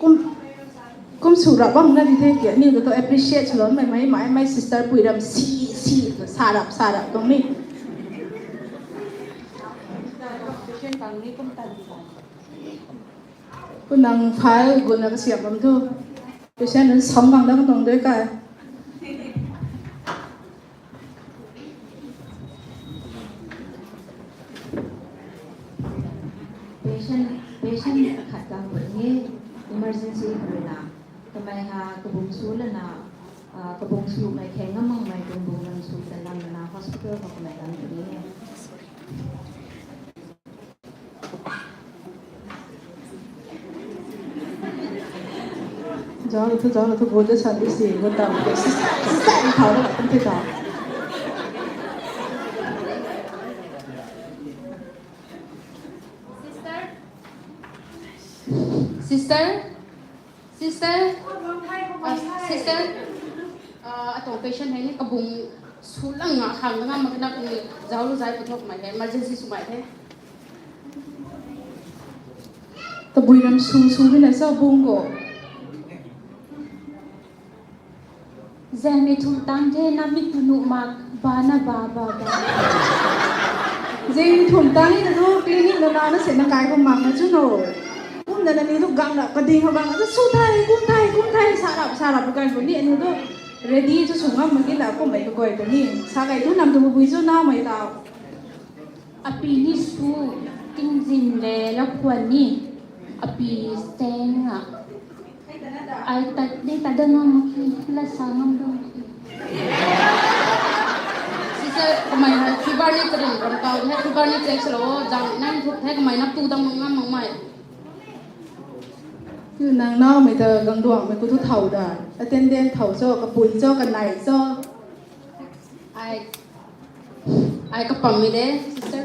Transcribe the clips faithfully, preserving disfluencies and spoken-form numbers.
Kum, kum sw rap bam na di the ki, aniu ta tu appreciate swlou mei, mei, mei, mei sister pui ram si, si, sa rap, sa rap tuang ni. Kum nang file guna kasiam bam thu. Patient nunc sam gang dang tuang dui kai. Patient, patient khat gang pui ni emergency khou rui na, kamei ha kabung sw lana, ah, kabung sw mei kheng ngam mak mei tuang bung lam sw ta lang lana hospital khou kamei gang pui ni. Zauc thu, zauc thu, go de san di si, go tam de si, si sa i thau na kum the ta. Sister? Sister? Sister? Ah, sister? Ah, atuang patient hei ni kabung sw lang nga khang nga mak na kuni zauc lu zai pathok mai the, emergency sw mai the. Tabui ram sw sw bina sa bung go. Zang ni thum tang the na mi tu nu mak ba na ba ba ba. Zang ni thum tang ni na tu clinic na na na se na kai ko mak na chu no. Kum na na ni tu gang na kading ho gang na tu sw thai, kum thai, kum thai, sa rap, sa rap kai ko ni aniu tu ready chu sw ngam mak ki na kum mai ko koi ko ni. Sa kai tu nam tu bui chu na mai ta. Api ni sw, tingzin le la khwan ni, api steng a. Ai tat, dei tat da ngam mak ki, la sa ngam da mak ki. Sister, kamei hei fever ni karin ram kau the, fever ni check swlou, zang nang thu the kamei na tu dam ngam mak mei. Nang naw mei ta gang duang mei ku thu thau da. Attendant thau cho, kapui cho, kanei cho. Ai, ai kapam mei de, sister.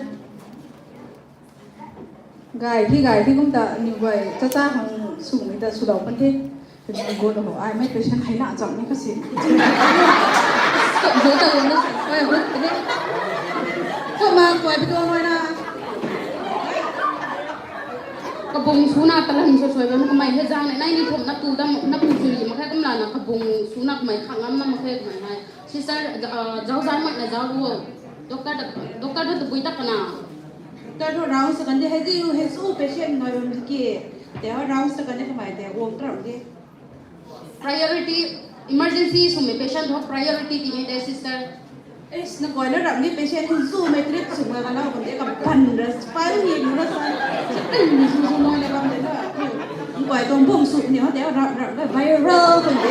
Gay thi, gay thi kum ta, aniu guay, cha cha hang sw mei ta swlou pan the. Kaniw go na ho, ai mei patient hei na cham ni kasi. Stop, go ta go na, ai, go ta de. Ko ma, kuai pi do noi na. Kabung sw na talan sw sw, kamei he zang ne, nai ni thum na tu dam, na pu sw li mak khe kum la na, kabung sw na kamei khang ngam na mak khe kamei hei. Sister, ah, zauc zang mak na zauc ru. Doctor ta, doctor ta tabui tak kana. Doctor tu round sa kan di, hei di, hei su patient ngai bam di ki. Te ho round sa kan di kamei te, wang tram di. Priority, emergency swmei patient ho priority ti ni de, sister. Is, na koi na ram ni patient hei swmei treat swmei ka lau kan di, ka ban ra, spy ni mu ra sa. Sa tin ni su su ngai na bam de na. Nang koi tuang bung sw ni ho de, rap, rap, rap, viral kan di.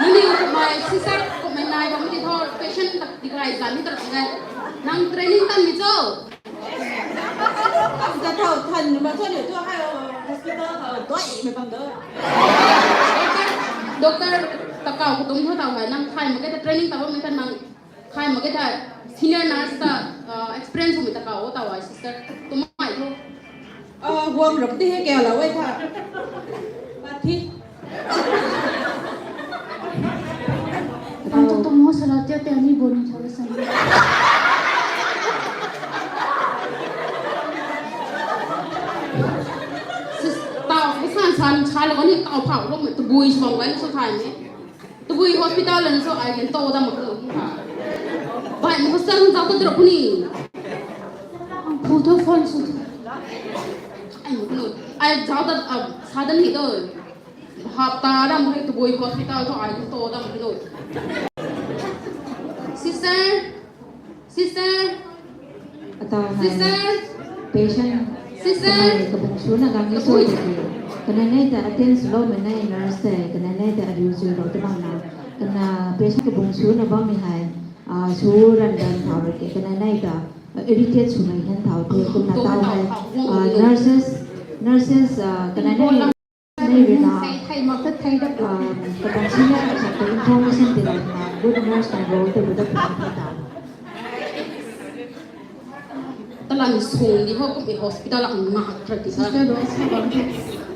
Nini ko mai, sister ko mai nai bam di tho, patient tak di kai zan ni tak di kai. Nang training tan ni cho. Ka thau than ma cho ni tu hai hospital khou doi mei bam do. Doctor, doctor ta kau khou tum tho tau hai, nang khai mak ke ta training ta bam mei ta nang khai mak ke ta senior nurse ta, ah, experience mei ta kau tau hai sister. Tum mai tho. Ah, guang rap ti he kya la wei tha. Pathi. Ang tu tuang mo sala tia tia ni bo ni thau san. Sis, tau, ko san san sa lo ni tau phau lo, tabui sw bam guay na sa thai ni. Tabui hospital lan so ai kan to da mak lo. Bai mo sa zau ko dro ni. Ang phu to phone sw tu. Ai mo no. Ai zau da, ah, sa da ni do. Hapta dam hei tabui hospital thu ai thu to dam hei lo. Sister, sister, ata hei sister, patient, sister, kamei kabung sw na gang ni sw ti. Kanei nei ta attend swlou mei nei nurse te, kanei nei ta ariu sw lou ta bam na. Kana patient kabung sw na bam mei hei, ah, sw ran ran thau ra ke, kanei nei ta, ah, irritate swmei hen thau the, kumna tau hei, ah, nurses, nurses, ah, kanei nei Nei rui na, thei, thei mak ta thei da, ah, kapan senior khat ta information ti lou na, good nurse kan role tei bu da pha ta. Talan sung di ho kum e hospital ang mak tra ti sa. Sister do sa bam the.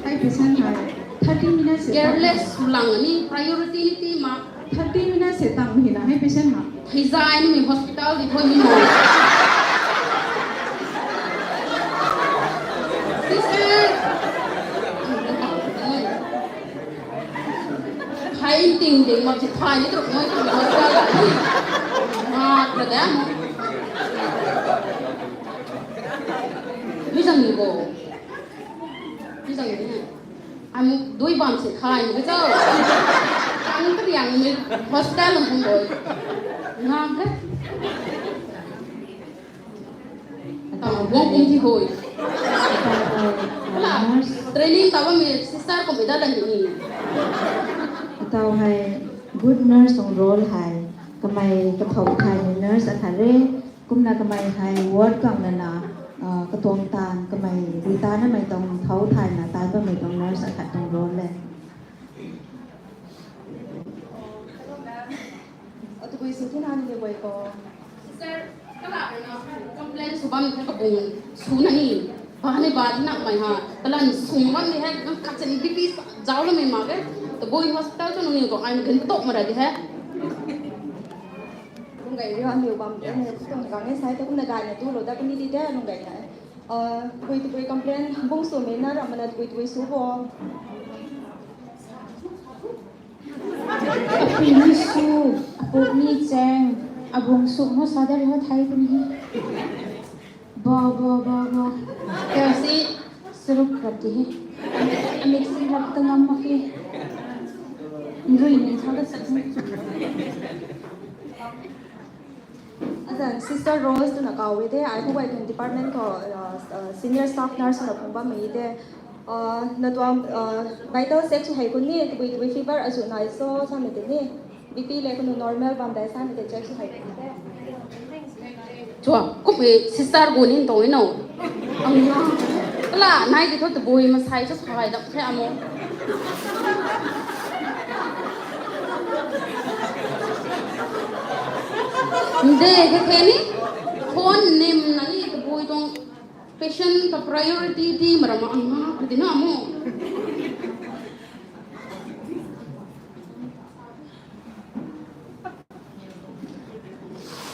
Hai patient hai thirty minutes se careless lang ni priority ni ti ma. Thirty minutes se tang hi na hai patient ma. Hei zai ni mi hospital di thoi ni mo. Sister, Ting mak chi thay ni tu mei tu hospital la ni. Mak ra da. Mi zang ni bo. Mi zang ni. Am dui bam se khai ni cho. Ang tu yang mi hospital lam hung bo. Mak ra. Atau wang kum thi hoi. Atau hei, Kala, nurse. Training ta bam mi sister kum ida lan ni. Atau hei good nurse tuang role hei kamei kathau thay ni nurse akhat re. Kumna kamei hei ward kang lana, ah, katuang taanv kamei rui ta namei tuang thau thayna tai bammei tuang nurse akhat tuang role le. Atubui sw thina ni guay ko. Sister, kala na complain sw bam the kabung sw na ni. Ba ni ba di nak mai ha. Kala ni sw bam ni hai, kachan B P zau la mai ma ke. Tabui hospital tu nung ni ko ai gan tok ma ra di hai. Lung gai ri han liu bam te ne, tung gang e sai te kumna gai na tu lo da kuni di te lung gai na. Ah, tabui tabui complain bung sw mei na ra mana tabui tabui sw bo. Apui ni sw, apuk ni cheng, abung sw mo sa da ri ho thai puni hi. Bo, bo, bo, bo. Kau si, saruk rap di hi. Amik si rap ta ngam mak hi. Nrui ni sa da sak ni. Azan Sister Rose twna kaw e de, ai khou guay tuang department khou, uh, uh, senior staff nurse na phung bammei de. Uh, na tuang, uh, vital check sw hei kun ni, tabui tabui fever azu nai so samei tei ni. B P le kunu normal bam dai samei tei check sw hei kun ni de. Chua, kum e sister gu ni ntong e no. Ang na. Kala nai di thu tabui masai cho sai dam the amo. Nde ke the ni. Phone nim na ni tabui tuang patient ka priority di marama ang na ka di na mo.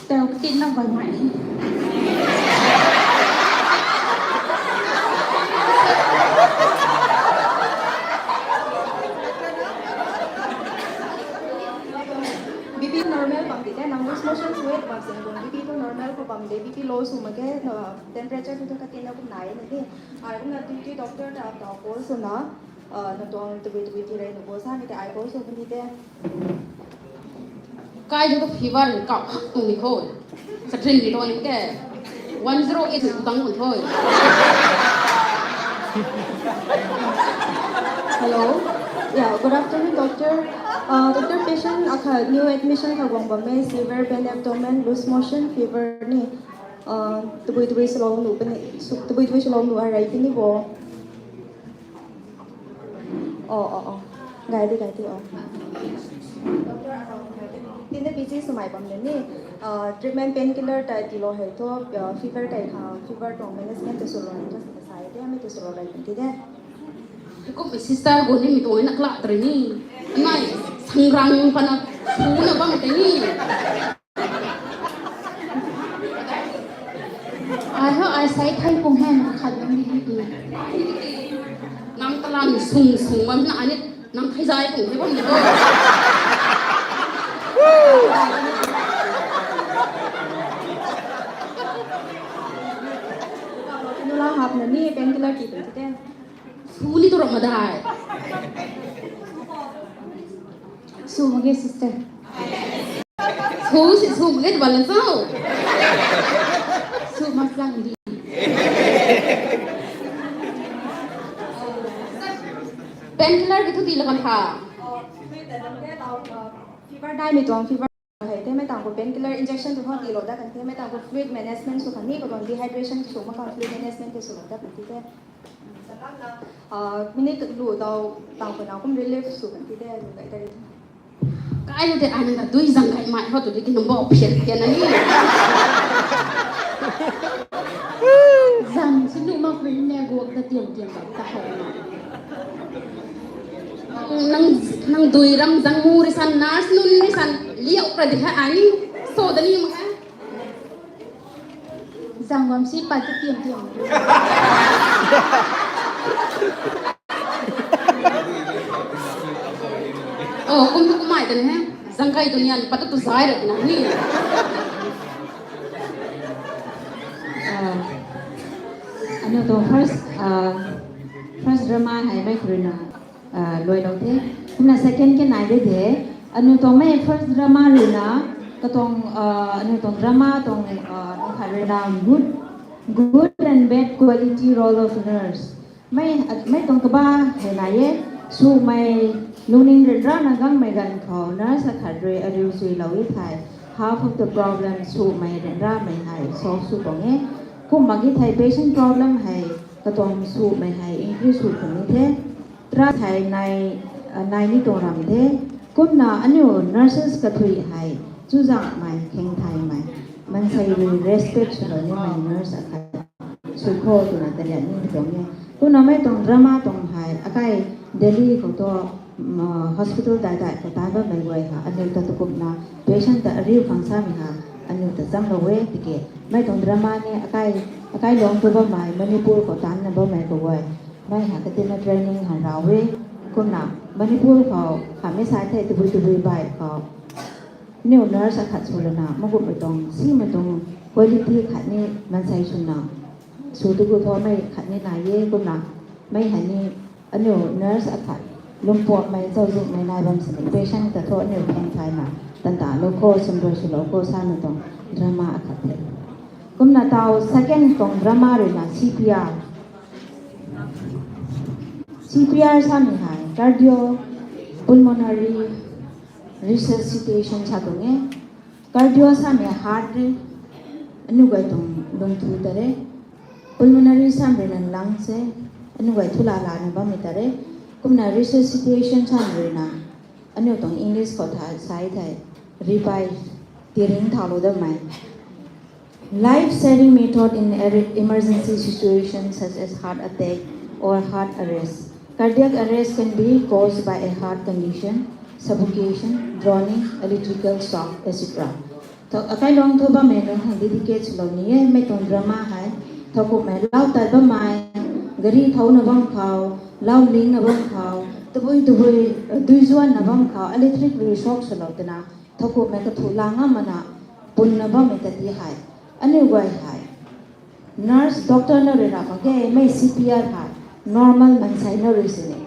Tau katin na bai mai. B P normal bam di de, nang loose motion sweat bam sing bun, B P tu normal ko bam de, B P low sw mak ge, no, temperature tu katin na kum nai na ni. Ai kum na duty doctor ta ta call sw na, ah, na tuang tabui tabui ti rei na bo sa ni te ai call sw ni te. Kai tu fever kau khak tu ni khou. Sa trin ni to ni ke. One zero eight ni tang kun thoi. Hello. Yeah, good afternoon, doctor. Uh, doctor, patient akhat new admission kha guang bam e, severe pain abdomen, loose motion, fever ni. Uh, tabui tabui swlou nu puni, su-, tabui tabui swlou nu arai puni bo. Oh, oh, oh. Gai di, gai di, oh. Tina busy swmei bam de ni. Ah, treatment painkiller ta tilou hei thu, ah, fever kai kha, fever tuang management tu swlou ni thu sa sai de, mi tu swlou rai kan ti de. Kum sister gu ni mi tuang na kla tari ni. Nai, sangrang pana, suna bam te ni. Ai ho, ai sai thai pung hen, khat bam di di. Nang talan sung sung bam na ani, nang thai zai pung thai bam ni bo. Nula hap na ni painkiller ki pun te. Su ni tu ram madai. Su mak ge sister. Su si su mak ge balan sao. Su mak lang di. Painkiller ki thu ti la kan tha. Fever dai mi tuang fever hei te mei tang ko painkiller injection tu ho ti lo da kan te mei tang ko fluid management su kan ni ko tuang dehydration su mak kan fluid management tu su lo da kan ti te. Ah, minute lu dau tang ko na kum relief su kan ti te lu kai ta ri. Kai lu te ai nang ta dui zang kai mai ho tu di ki nang bo phian phian na ni. Zang si nu mak ri ne guak da tiam tiam bam ta hai na. Nang, nang dui ram zang mu ri san, nurse nun ri san, liau pra di ha ai ni, so da ni mak ha. Zang bam si pat ka tiam tiam. Oh, kum tu kum ai tei he, zangkai tu nian pat tu zai ra na ni. Anu tuang first, first drama hei mei khou rui na luailou the. Kumna second ke nai de the. Anu tuang mei first drama rui na, katuang, anu tuang drama tuang nang khat rui na good, good and bad quality role of nurse. Mei, mei tuang kaba hei nai e, swmei lungning ryanrana gangmei ganv khou nurse akhat rui ariu zuilou e thei, half of the problem swmei ryanramei hei solve sw tuang e. Kumna ki thei patient problem hei katuang swmei hei increase sw tuang e the. Tra thei nai, nai ni tuang ram the. Kumna aniu nurses kathui hei chuzaenghmei, khengthaymei, maansei rui respect swlou nimei nurse akhat sw kho twna talian ni tuang e. Kumna mei tuang drama tuang hei akai Delhi khou tu hospital daidai khou taanc bammei guay ha aniu ta tukumna patient ta ariu khang samei ha aniu ta chamlou e tiki, mei tuang drama ni akai, akai lung tu bammei Manipur khou taancna bammei khou guay mei ha katina training ha rau e. Kumna Manipur khou hamhmei sa thei tabui tabui baih khou aniu nurse akhat sw lana makumhmei tuang simei tuang quality khat ni maansei swna sw tu gu tho mei khat ni nai e. Kumna mei hei ni aniu nurse akhat lungpuammei zauczihmei nai bam sini patient ta thu aniu khengthaymei, tanta lou kho, symrui swlou kho samei tuang drama akhat the. Kumna tau second tuang drama rui na C P R. C P R samei hei cardiopulmonary resuscitation sa tuang e. Cardio samei heart rui aniu guay tuang lungthu ta re. Pulmonary samei rui na lungs e, aniu guay thu laalana bammei ta re. Kumna resuscitation samei rui na aniu tuang English khou tha sai thei revive, tiringc thaulou dammei. Life-saving method in er- emergency situations such as heart attack or heart arrest. Cardiac arrest can be caused by a heart condition, suffocation, drowning, electrical shock, et cetera. Tho- akai lung thu bammei nunc khang dedicate swlou ni e mei tuang drama hei. Thowkumhmei lau tat bammei, gari thouna bam khou, lau lingna bam khou, tabui tabui duizuanna bam khou, electric rui shock swlou twna thowkumhmei kathu la ngam makna punna bammei ta ti hei aniu guay hei nurse, doctor na rui ra mak ge, mei C P R hei normal maansei na rui sini,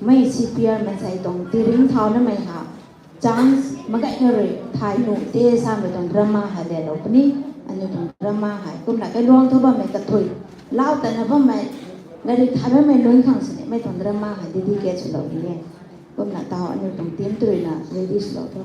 mei C P R maansei tuang tiringc thaunamei ha chance makgayna rui thay nuh te samei tuang drama hei lelou puni. Aniu tuang drama hei kumna kailuang thu bammei kathui, lau tatna bammei, gari thay bammei nunc khang sini mei tuang drama hei dedicate swlou ni e. Kumna tau aniu tuang team tu rui na ready swlou tho.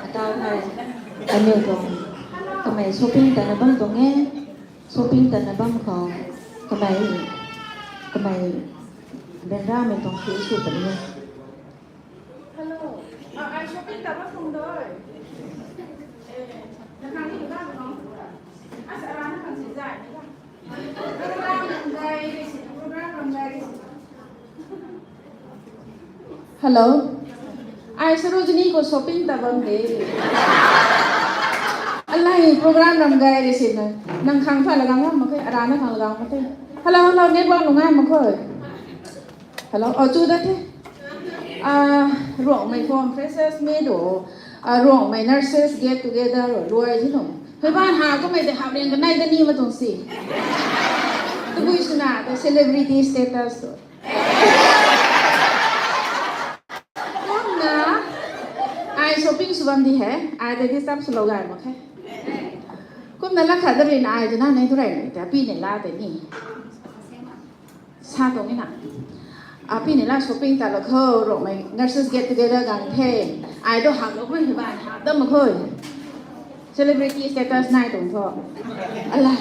Atau hei aniu tuang kamei shopping tatna bam tuang e. Shopping tatna bam khou kamei, kamei ryanramei tuang ki sw puni e. Hello. Ah, ai shopping ta bam tuang doi. Eh, na khang ni ga no. Asa ra na khang si zai ni ga. Program ram gay ri si, program ram gay ri si. Hello. Ai Sarojini khou shopping ta bam de. Alai program ram gay ri si na. Nang khang pha lagang mak khe, ara na khang lagang mak khe. Hello, hello, network nungai mak khe. Hello, oh, chu da the. Ah, Ruangmei form freshers meet do. Ah, Ruangmei nurses get together ro, luai si no. Hei ban ha kamei de hap liang kanei da ni ma tuang si. Tabui swna the celebrity status tu. Kumna, ai shopping sw bam di he, ai de disturb swlou gay mak khe. Kumna la khat da rui na ai de na nei tu rey nei ta pi nei la de ni. Sa tuang e na. Api nei la shopping ta la khou, Ruangmei nurses get together gang the. Ai tu hak lou khou hei ban hak dam mak khe. Celebrity status nai tuang tho. Alai.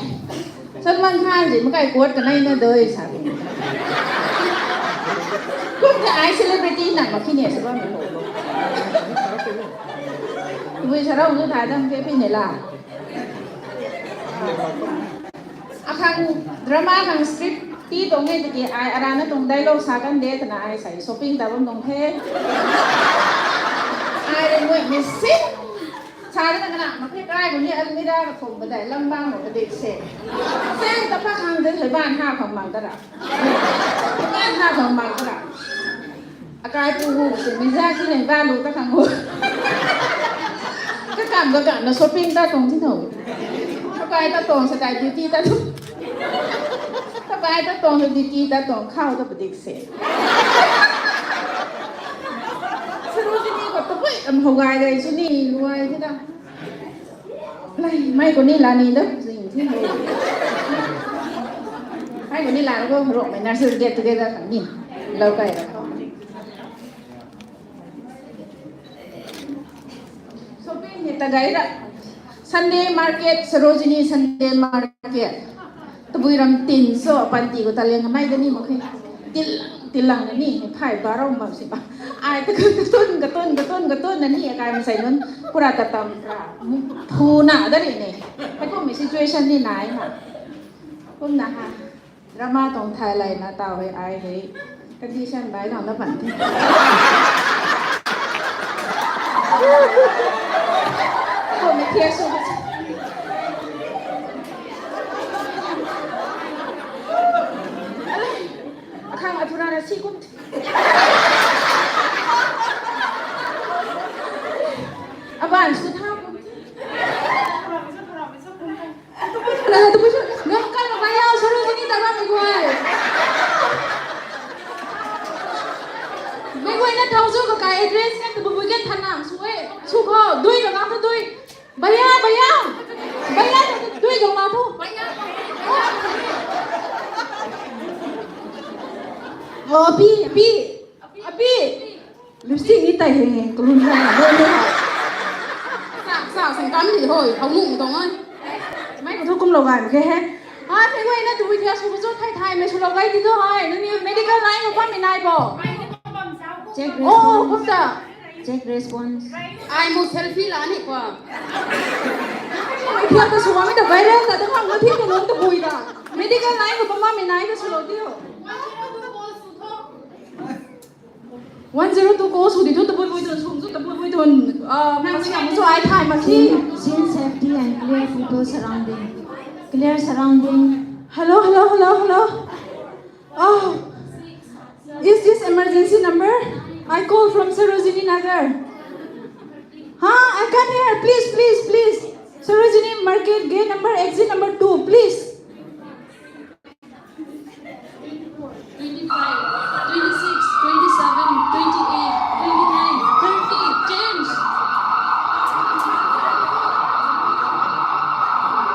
Salman Khan ji makai quote kanei na doi sa tuang. Kum ta ai celebrity nang mak khe ni sa bam. Tabui sa rau nu tha dam khe pi nei la. Akhang drama khang script tii tuang e tiki ai arana tuang dialogue sa kan de twna ai sei shopping ta bam tuang the. Ai rui mui ni sin. Sa de na kana, mak khe kai kum ni almirah ka khum ba dai, lambang mo ka dik se. Sen ta pa khang de, hei ban ha khang mang ta ra. Ban ha khang mang ta ra. Akai pu hu se, mi za si nei ba lu ta khang hu. Ka kam ka kam na shopping ta tong si tho. Ka kai ta tong sa kai duty ta tong. Ka kai ta tong sa duty ta tong khau ta padik se. Sarojini ko tabui am hou gai gai sw ni luai the da. Lai, mai ko ni la ni da, zing thi ho. Mai ko ni la ko, rok mai nurses get together kan ni. Lau kai ra. Shopping ni ta gai ra. Sunday market, Sarojini Sunday market. Tabui ram tin so, panty ko ta liang nai da ni mak khe. Tilang, tilang ni, phai barong bam si ba. Ai ta katun, katun, katun, katun na ni, akai masei nunc, pura ta tam, pura, phu na da ri ni. Hei kum mi situation ni nai na. Kum na ha. Drama tong thai lai na tau hei ai hei. Condition bai nang na pan the. Kum mi thiak sw. Akhang athura na si kum. Aban sw tha kum. Na tu pusu, na kan na bayau Sarojini ta ram ni guai. Mei guai na thau zu ka kai address na tu bui kan than nam sw e. Sw kho, dui ka ngam tu dui. Bhaiya, bhaiya. Bhaiya, dui ka ngam tu. Oh, pi, pi. Api. Lipstick ni tai heng heng kalun na na na. Sa sa sing kam di hoi, hau nung tong ai. Mai ko thu kum lo gai ke he. Ha, thei wei na tu wei thia sw zo thai thai mei sw lo gai di tu hai. Nang ni medical line ko pam mi nai bo. Check Oh, response. Kum ta. Check response. Ai mo selfie la ni kwa. Ai thia ta sw mi ta viral ta ta khang na thi ta nung ta bui ta. Medical line ko pam mi nai ta sw lo di ho. One zero two call sw di thu tabui bui tun sw zu tabui bui tun. Ah, masi am zu ai thai masi. Scene, scene safety and clear people surrounding. Clear surrounding. Hello, hello, hello, hello. Oh, is this emergency number? I call from Sarojini Nagar. Huh? I can't hear. Please, please, please. Sarojini Market gate number, exit number two, please. Twenty-five, twenty-six, twenty-seven, twenty-eight, twenty-nine, thirty, change.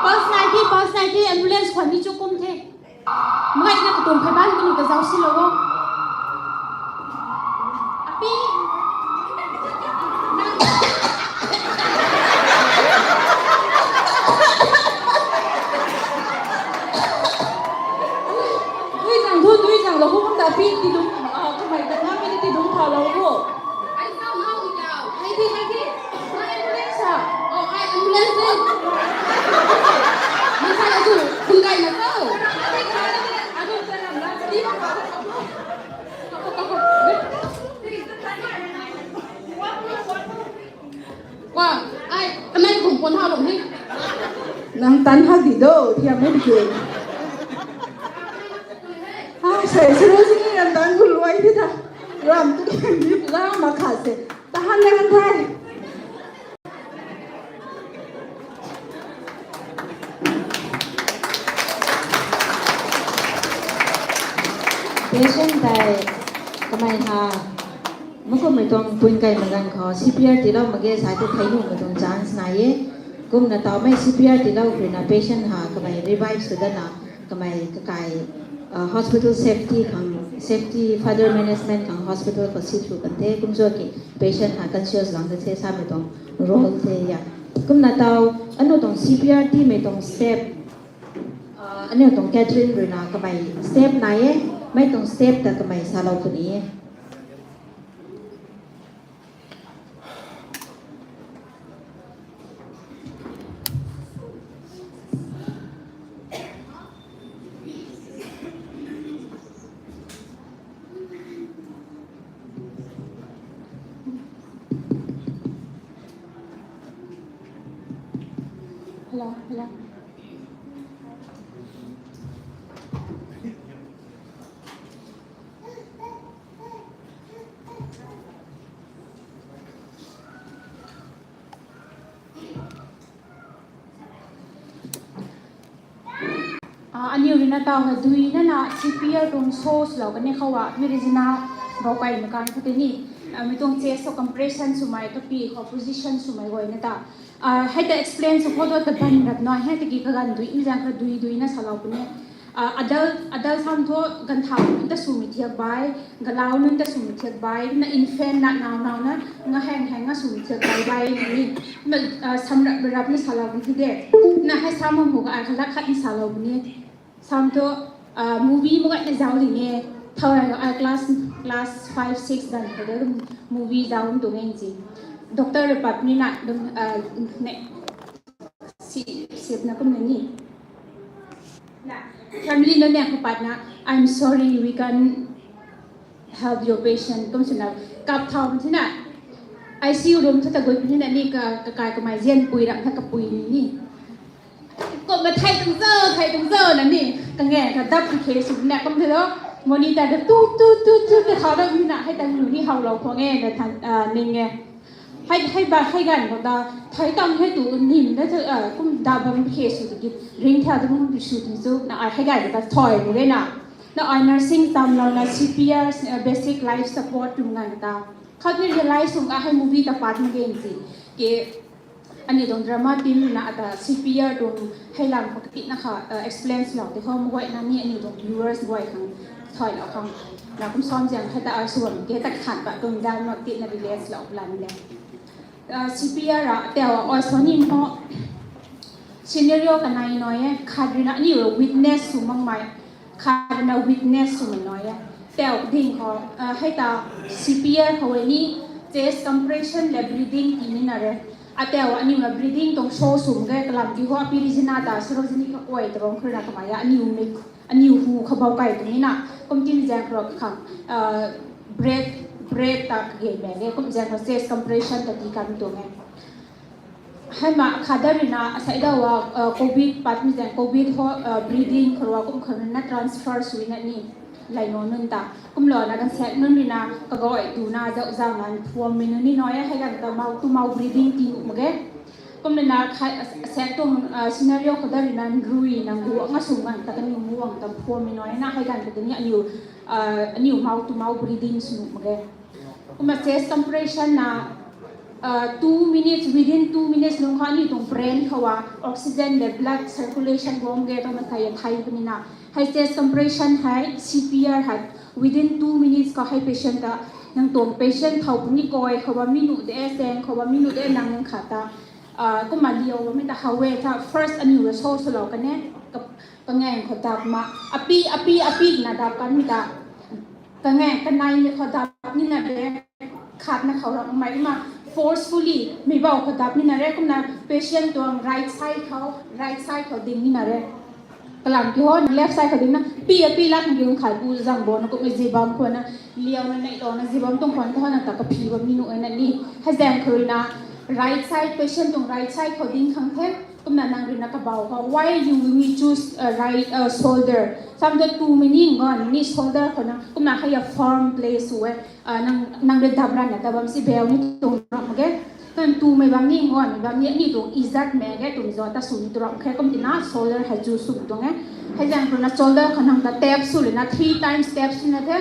Pulse nai the, pulse nai the, ambulance khwan ni chu kum the. Mei na katum phai ban kanu ta zau si lo. Api. Tui zang thu, tui zang lo hu kum ta pi ti dum, ah, kamei ta ngam mi ti dum tha lo hu. Ai zau nau ni kau. Hai thi, hai thi. Ai ambulance sa. Oh, ai ambulance sa. Masa la tu, khun kai na kau. Adu ta ram la ti. Wa, ai, kanai kum pon ha lo ni. Nang tan ha di do, thiam ni di. Ai, sai, Sarojini ram tan gu luai di ta. Ram tu kan di la ma kha se. Tahan na kan thai. Patient tei kamei ha, makummei tuang pun kai magan khou C P R tiilou mak ge sa tu thei nuhmei tuang chance nai e. Kumna tawmei C P R tiilou khou rui na patient ha kamei revive sw dana kamei kakai, uh, hospital safety khang, safety further management khang hospital khou shift sw kan the. Kum zu ki patient ha conscious lang the se samei tuang role the ya. Kumna taw, anu tuang C P R tiimei tuang step, uh, anu tuang Catherine rui na kamei step nai e, mei tuang step ta kamei salou puni e. Aniu rui na taw hei dui na na C P R tuang show swlou kan e khou a, mi rui zina bou kai na kan khou tei ni, mi tuang chest khou compression swmei, kapi khou position swmei guay na ta. Hei ta explain sw khou tu ta ban rap nai hei tiki kaganv dui mi zaeng kha dui dui na salou puni. Adult, adult sam thu ganv thau nunc ta swmei thiak bai, galau nunc ta swmei thiak bai, na infant na nau nau na, nga heng heng na swmei thiak bai bai ni, na, samrap rap na salou puni de. Na hei sam mu ka ai kha lak khat na salou puni. Sam thu, movie mu gay na zauc ding e. Thau ai, ai class, class five, six ganv khou de movie zauc tu nge si. Doctor rui pat ni na, dum, ne, si, sip na kum na ni. Na, family na ne khou pat na, "I'm sorry, we can't help your patient," kum swna kap thau thina. I C U room thu ta gui puni na ni ka, kakai kamei zian pui rap na kapui ni ni. Kumna thei tuang zo, thei tuang zo na ni, kange ka dap khe sw na kum the lo. Monitor ta tu, tu, tu, tu, ta khou da mi na, hei tang lu ni howlou khwang e na than, ning e. Hei, hei ba, hei ganv khou ta, thei tang hei tu nim na, kum da bam khe sw tiki, ring tha tu bam sw ti chu, na ai hei ganv khou ta thoi mu de na. Na ai nursing tamlou na C P R, basic life support tum ganv ta. Khat ni realize sw ka hei movie ta pat mak ge si. Ke, aniu tuang drama team na ata C P R tuang hei lam khou kati na kha, explain swlou tei khou mu guay na ni aniu tuang viewers guay khang, thoilou khang. Na kum sam ziang hei ta ai suam ke ta khat ba tuang dan mak ti na relate lou plan le. C P R a tau a oi so ni mo. Scenario kanei nai e, khat rui na aniu witness sw makmei, khat rui na witness swmei nai e. Tau ding khou, hei ta C P R khou e ni, chest compression le breathing ti ni na re. Atau aniu na breathing tuang show sw mak ge, kalam ki ho api rui zina ta Sarojini Kakuai ta bam khou rui na kamei a aniu mik, aniu hu kha bou kai tu ni na, kum ti zaeng khou khang, breath, breath ta kage me ge, kum zaeng khou chest compression ta ti kan tuang e. Hei ma khat da rui na asei da wa, covid pat mi zaeng covid ho, breathing khou rui kum khou rui na transfer sw na ni, lay no nunc ta. Kumlou na ganv sek nunc rui na kagay tu na zauc zang na phuammei nunc ni nai e, hei ganv ta mouth to mouth breathing ti nuh mak ge. Kumna na khat, sek tuang scenario khou da rui na nrui na guang a sw ganv ta kaniw muang ta phuammei nai e na, hei ganv ta ni aniu, aniu mouth to mouth breathing sw nuh mak ge. Kumna chest compression na, two minutes, within two minutes lung khou aniu tuang brain khou a oxygen le blood circulation guang ge twna thei, thei puni na. Hei chest compression hei C P R hei within two minutes khou hei patient ta, nang tuang patient thow puni koi khou bam mi nuh de, seng khou bam mi nuh de, nang nang khat ta, kumna liau bammei ta how e ta first aniu rui show swlou kan e, kangang khou dap ma, api, api, api na dap kanmei ta. Kangang kaneimei khou dap ni na re, khat na khou ramh mei ma forcefully mei bou khou dap ni na re, kumna patient tuang right side khou, right side khou ding ni na re. Kalam ki ho, left side khou ding na, pi, api lak nang ki hung khat bu zang bo na kummei zibam khou na, liau na neilou na zibam tuang khwan khou na ta kaphi bam ni nuh e na ni. Hei zaeng khou rui na, right side, patient tuang right side khou ding khang the. Kumna nang rui na kabau khou, why you we choose right shoulder? Sam ta tumei ni nganv ni shoulder khou na, kumna hei a firm place sw e, nang rui dap rana ta bam si beu ni tuang ram mak ge. Kan tumei bam ni nganvmei bam ni, aniu tuang izat mak ge, twmei zat ta sw ni tu ram khe, kum tina shoulder hei choose sw tuang e. Hei zaeng khou na shoulder khou nang ta tap sw lana three times tap sw na the.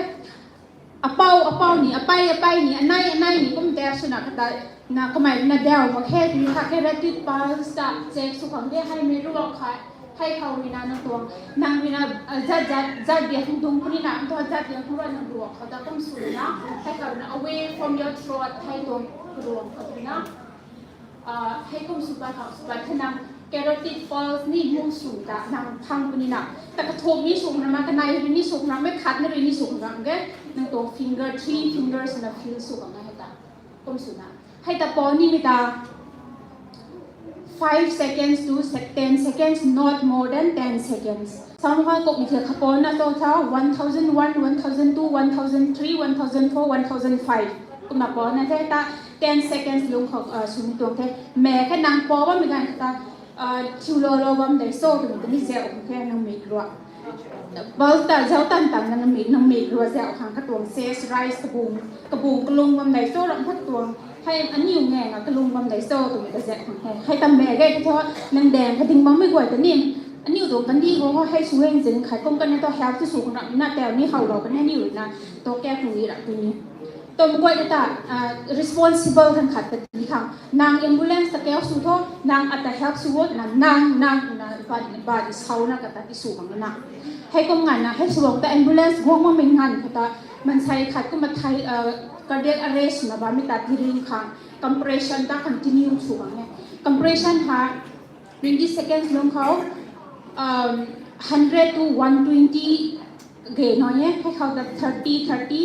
Apou, apou ni, apei, apei ni, anei, anei ni kum tap swna kata, na kamei na dau mak khe, tini kha carotid pulse ta check sw khang de, hei mei ruak kha, hei khou rui na nang tuang, nang rui na, zat, zat, zat dia hung dung puni na, nang tuang zat dia hung rui nang ruak khou ta kum sw na, hei khou na away from your throat, hei tuang ruak khou na. Hei kum sw pat khou, sw pat the nang carotid pulse ni mu sw ta nang phang puni na. Ta kathumh ni sw na ma, kanei rui ni sw na, mei khat na rui ni sw na ge, nang tuang finger, three fingers na feel sw khang hei ta. Kum sw na. Hei ta pou nimei ta five seconds to ten seconds, not more than ten seconds. Samha kummei thei kha pou na cho tha, one thousand one, one thousand two, one thousand three, one thousand four, one thousand five. Kumna pou na the ta ten seconds lung khou sw ni tuang the. Mei khe nang pou bammei ganv ta Thiu lou lou bam dei cho twmei ta ni zauh khang the nang mik rua. Bal ta zauh tan tan na nang mik, nang mik rua zauh khang katuang ses, rice, kabung, kabung kalung bam dei cho ram khat tuang. Hei aniu nge nga kalung bam dei cho twmei ta zauh khang the. Hei tam me ge thu nang dang kading bammei guay ta ni. Aniu tuang kandi ho ho hei sw heng zin khai kum kan na thu help tu sw khang ram na tau ni how lou kan na aniu na. To kya kung i rak tu ni. Tom guay ta, responsible kan khat ta ti khang. Nang ambulance ta kau sw tho, nang ata help sw o, nang, nang, nang, na, ba, ba di sau na kata ti sw bang na. Hei kum ngan na, hei sw bang ta ambulance guang ma mei ngan kata, mansei khat kum ma thai, cardiac arrest na ba mi ta ti ring khang, compression ta continue sw bang e. Compression ha, twenty seconds lung khou, um, hundred to one twenty ge nai e, hei khou ta thirty, thirty,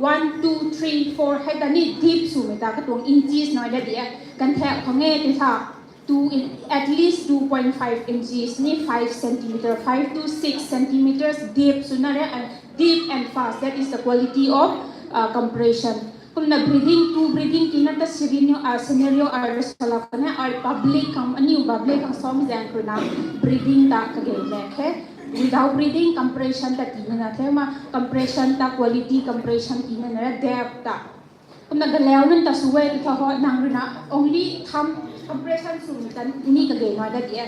one, two, three, four, hei ta ni deep swmei ta katuang inches nai da di e, kan thau khang e ti tha, two in, at least two point five inches ni five centimeter, five to six centimeters deep swna re, and deep and fast, that is the quality of, uh, compression. Kumna breathing, two breathing tina ta scenario, uh, scenario ai rui salou kan e, ai public khang, aniu public khang som zang khou na breathing ta kage mek khe. Without breathing, compression ta tina na the ma, compression ta quality, compression tina na depth ta. Kumna galau nang ta sw e ti tha ho, nang rui na only thumb compression sw ta ni kage nai da di e.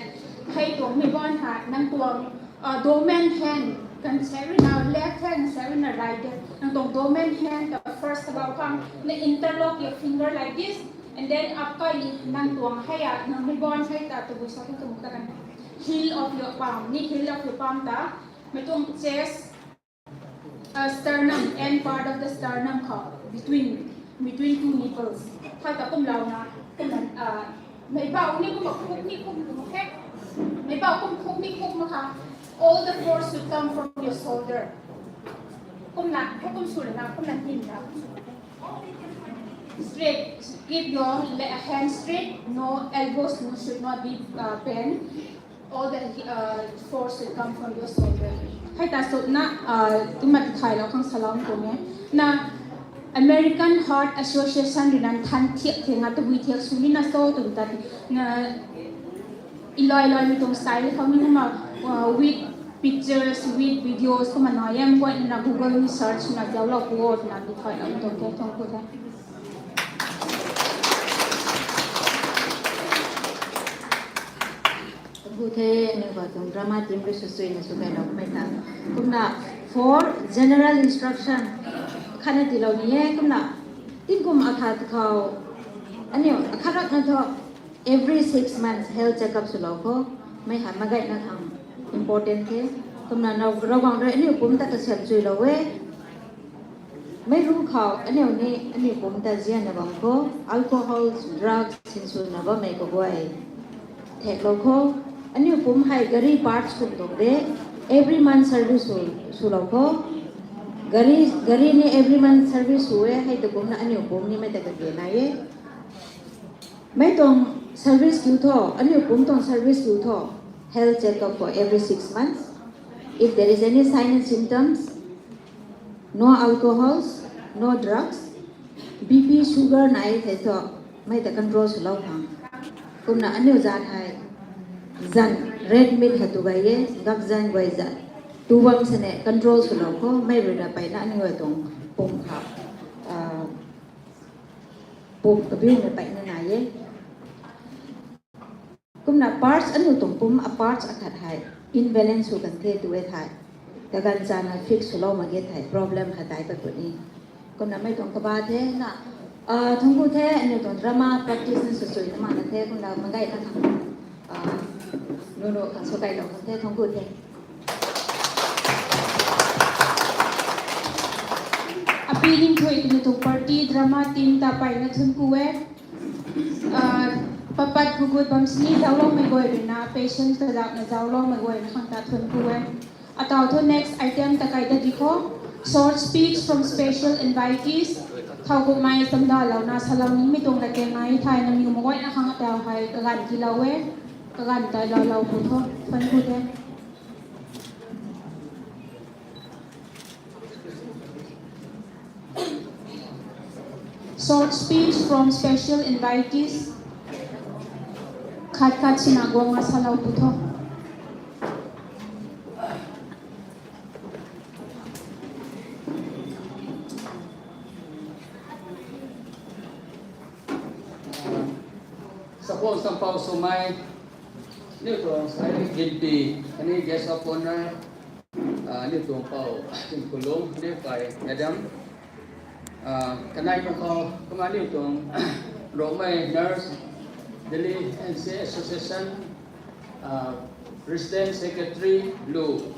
Hei tuang mei ban ha, nang tuang, uh, dominant hand, kan se rui na left hand, se rui na right hand. Nang tuang dominant hand ta first kabau khang, na interlock your finger like this, and then up kai nang tuang hei a, nang mei ban hei ta tabui sa tu tabui ta kan. Heel of your palm, ni heel of your palm ta, mei tuang chest, uh, sternum, end part of the sternum khou, between, between two nipples. Hei ta kum lou na, kum na, uh, mei bau ni kum khuk ni kum kum khe. Mei bau kum khuk ni kum ma kha. All the force should come from your shoulder. Kum na, hei kum sw na, kum na tin na. Straight, keep your le-, hand straight, no elbows, no should not be, uh, bent. All the, uh, force will come from your shoulder. Hei ta sw na, uh, tumna ti thaylou khang salou kum e. Na American Heart Association rui na than thiak thiak nga tabui thiak sw ni na so tum ta na iloi loi mi tuang style khou ni ma, uh, with pictures, with videos kumna na yam guay na Google ni search na zauc lou pu o na ti thaylou tum the, thank you the. Thank you the, aniu khou tuang drama team rui sw sui na sw kailou mei ta. Kumna for general instruction khatna tiilou ni e, kumna tingkum akhat khou aniu akhat rak na thu every six months health checkup swlou khou, mei ha magaina khang important the. Kumna Ravguangc rui aniu pumc ta kasiam chuilou e. Mei ru khou aniu ni aniu pumc ta zianna bam khou, alcohol, drugs sinswna bammei kaguay theklou khou, aniu pumc hei gari parts kum tuang de, every month service sw, swlou khou, gari, gari ni every month service sw e, hei tu kumna aniu pumc ni mei ta kage nai e. Mei tuang service kiu tho, aniu pumc tuang service kiu tho, health checkup for every six months. If there is any sign and symptoms, no alcohols, no drugs, B P, sugar nai the thu, mei ta control swlou khang. Kumna aniu zat hei, zan, red meat hei tu gay e, gakzan guay zat, tu bam sini control swlou khou, mei rui na peyna aniu tuang pumc kha, pumc kabiumei peyna nai e. Kumna parts aniu tuang pumc a parts akhat hei imbalance sw kan the tu e thei, kaganv chana fix swlou mak ge thei problem khat dai pat puni. Kumna mei tuang kaba the na, thank you the, aniu tuang drama practice na sw sui na mak na the, kumna magaina khang, nunu khang sw kailou khang the, thank you the. Api ning thui kaniw tuang party drama team ta peyna thank you e. Papat gugut bam sini zaucloumei guay rui na, patient kazakna zaucloumei guay na khang ta thank you e. Atau thu next item ta kai ta di kho, short speech from special invitees. Thowkumhmei chamdalouna salou nimei tuang latkaeng nai thei, nangniw mak guayna khang atau hei kaganv tiilou e, kaganv tei loulou pu tho, thank you the. Short speech from special invitees. Khat khat sina guang na salou pu tho. Sakhou sampau swmei, aniu tuang sai ginpi, khatni guest of honour, ah, aniu tuang pou, Tinkulung, aniu kai, madam, ah, kanei mak khou, kumna aniu tuang, Rongmei Nurse, Delhi N C A Association, ah, President Secretary, lu,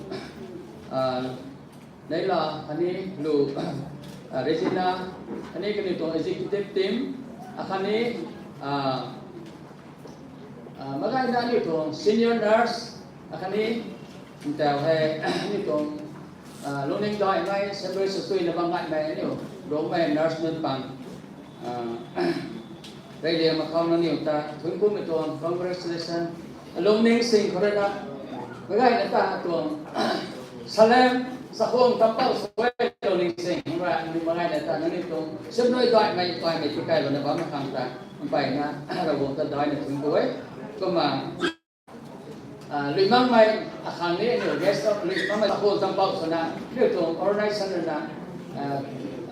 ah, Neila, khatni lu, ah, Regina, khatni kaniw tuang executive team, akhatni, ah, ah, magaina aniu tuang senior nurse, akhatni, ntau hei, aniu tuang, ah, lungning daimei, sandui sasui na bam ngaimei aniu, Rongmei nurse nunc pang, ah, reyliang mak khou nangniw ta thuanc kumei tuang congratulation. Alungning sing khou rui na, magaina ta tuang salem, sakhou tampau swlou ning sing khou rui, magaina ta nangniw tuang sandui daimei, paimei tikailouna bammei khang ta, mpeyna, Ravguangc ta daina thuanc ku e. Kumna, ah, lui makmei, akhang ni, aniu guest of lui makmei, sakhou tampau swna, aniu tuang organization rui na, ah,